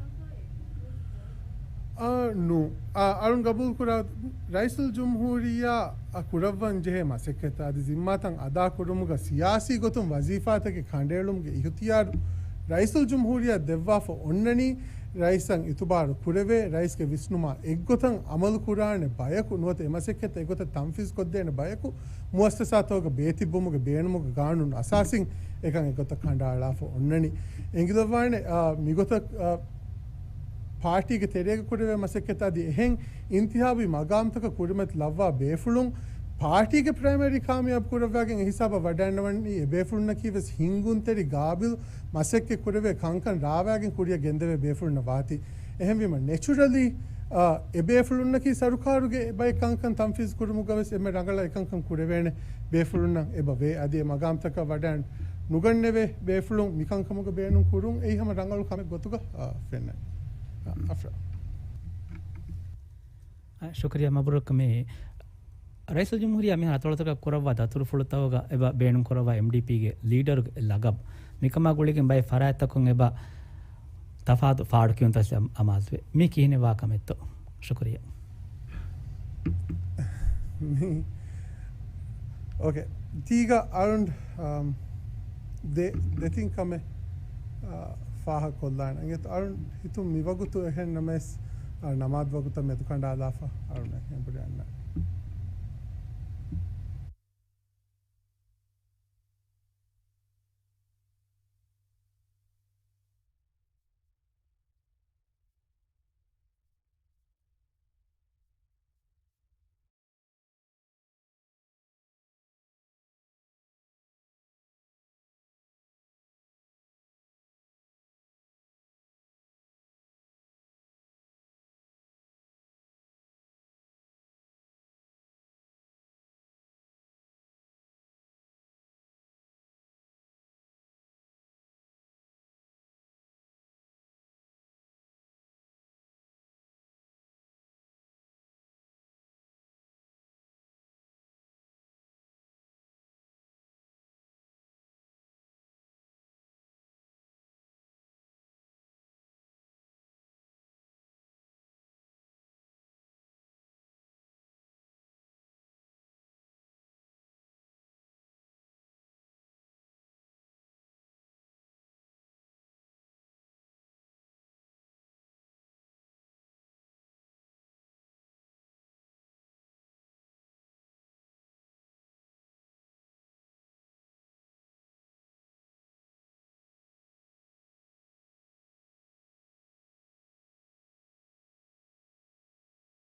އާ، ނޫ. އާ، އަޅުން ގަބޫލު ކުރާ، ރައީސުލްޖުމްހޫރިއްޔާ އަށް ކުރައްވަން ޖެހޭ މަސައްކަތް އަދި ޒިންމާތައް އަދާކުރުމުގަ ސިޔާސީ ގޮތުން ވަޒީފާތަކެއް ކަނޑައެޅުމުގެ އިހުތިޔާރު ރައީސުލްޖުމްހޫރިއްޔާ ދެއްވާފަ އޮންނަނީ، ރައީސަށް އިތުބާރު ކުރެވޭ، ރައީސްގެ ވިސްނުމާ އެއްގޮތަށް އަމަލު ކުރާނެ ބަޔަކު ނުވަތަ އެ މަސައްކަތް އެގޮތަށް ތަންފީޒު ކޮށްދޭނެ ބަޔަކު މުއައްސަސާތަކުގަ ބޭތިއްބުމުގެ ބޭނުމުގެ ގާނޫނު އަސާސީން އެކަން އެގޮތަށް ކަނޑައަޅާފަ އޮންނަނީ. އެނގިލައްވާނެ، އާ، މިގޮތަށް، އާ، ޕާޓީގެ ތެރޭގަ ކުރެވޭ މަސައްކަތް އަދި އެހެން އިންތިހާބީ މަގާމްތަކަށް ކުރިމަތި ލައްވާ ބޭފުޅުން ޕާޓީގެ ޕްރައިމަރީ ކާމިޔާބު ކުރައްވާގެން އެހިސާބަށް ވަޑައިންނަވަނީ އެބޭފުޅުންނަކީ ވެސް ހިންގުންތެރި ގާބިލް މަސައްކަތް ކުރެވޭ ކަންކަން ރާވާގެން ކުރިއަށް ގެންދެވޭ ބޭފުޅުންނަށް ވާތީ. އެހެންވީމަ ނެޗުރަލީ، އާ، އެބޭފުޅުންނަކީ ސަރުކާރުގެ ބައެއް ކަންކަން ތަންފީޒު ކުރުމުގަ ވެސް އެންމެ ރަނގަޅަށް އެކަންކަން ކުރެވޭނެ ބޭފުޅުންނަށް އެބަ ވޭ. އަދި އެ މަގާމްތަކަށް ވަޑައިން ނުގަންނެވޭ ބޭފުޅުން މިކަންކަމުގަ ބޭނުން ކުރުން އެއީ ހަމަ ރަނގަޅު ކަމެއް ގޮތުގަ، އާ، ފެންނަނީ. އާ، އަފްރާ. އާ، ޝުކުރިއްޔާ މަބްރޫކް. މި ރައީސުލްޖުމްހޫރިއްޔާ މިހާރު އަތޮޅުތަކަށް ކުރައްވާ ދަތުރުފުޅުތަކުގަ އެބަ ބޭނުން ކުރައްވާ އެމްޑީޕީގެ ލީޑަރުގެ ލަގަބު. މިކަމާ ގުޅިގެން ބައެއް ފަރާތްތަކުން އެބަ ތަފާތު ފާޑު ކިޔުންތައް އަމާޒުވޭ. މީ ކިހިނެއް ވާ ކަމެއްތޯ؟ ޝުކުރިއްޔާ. މި، އޯކޭ. ތީގަ އަޅުން، އަމް، ދެ-، ދެތިން ކަމެއް، އާ، ފާހަގަކޮށްލާނެ. އިނގޭތޯ އަޅުން ހިތުން މިވަގުތު އެހެން ނަމަވެސް، އާ، ނަމާދު ވަގުތަށް މެދު ކަނޑާލާފަ އަޅުން އެހެން ބުރި އަންނަން.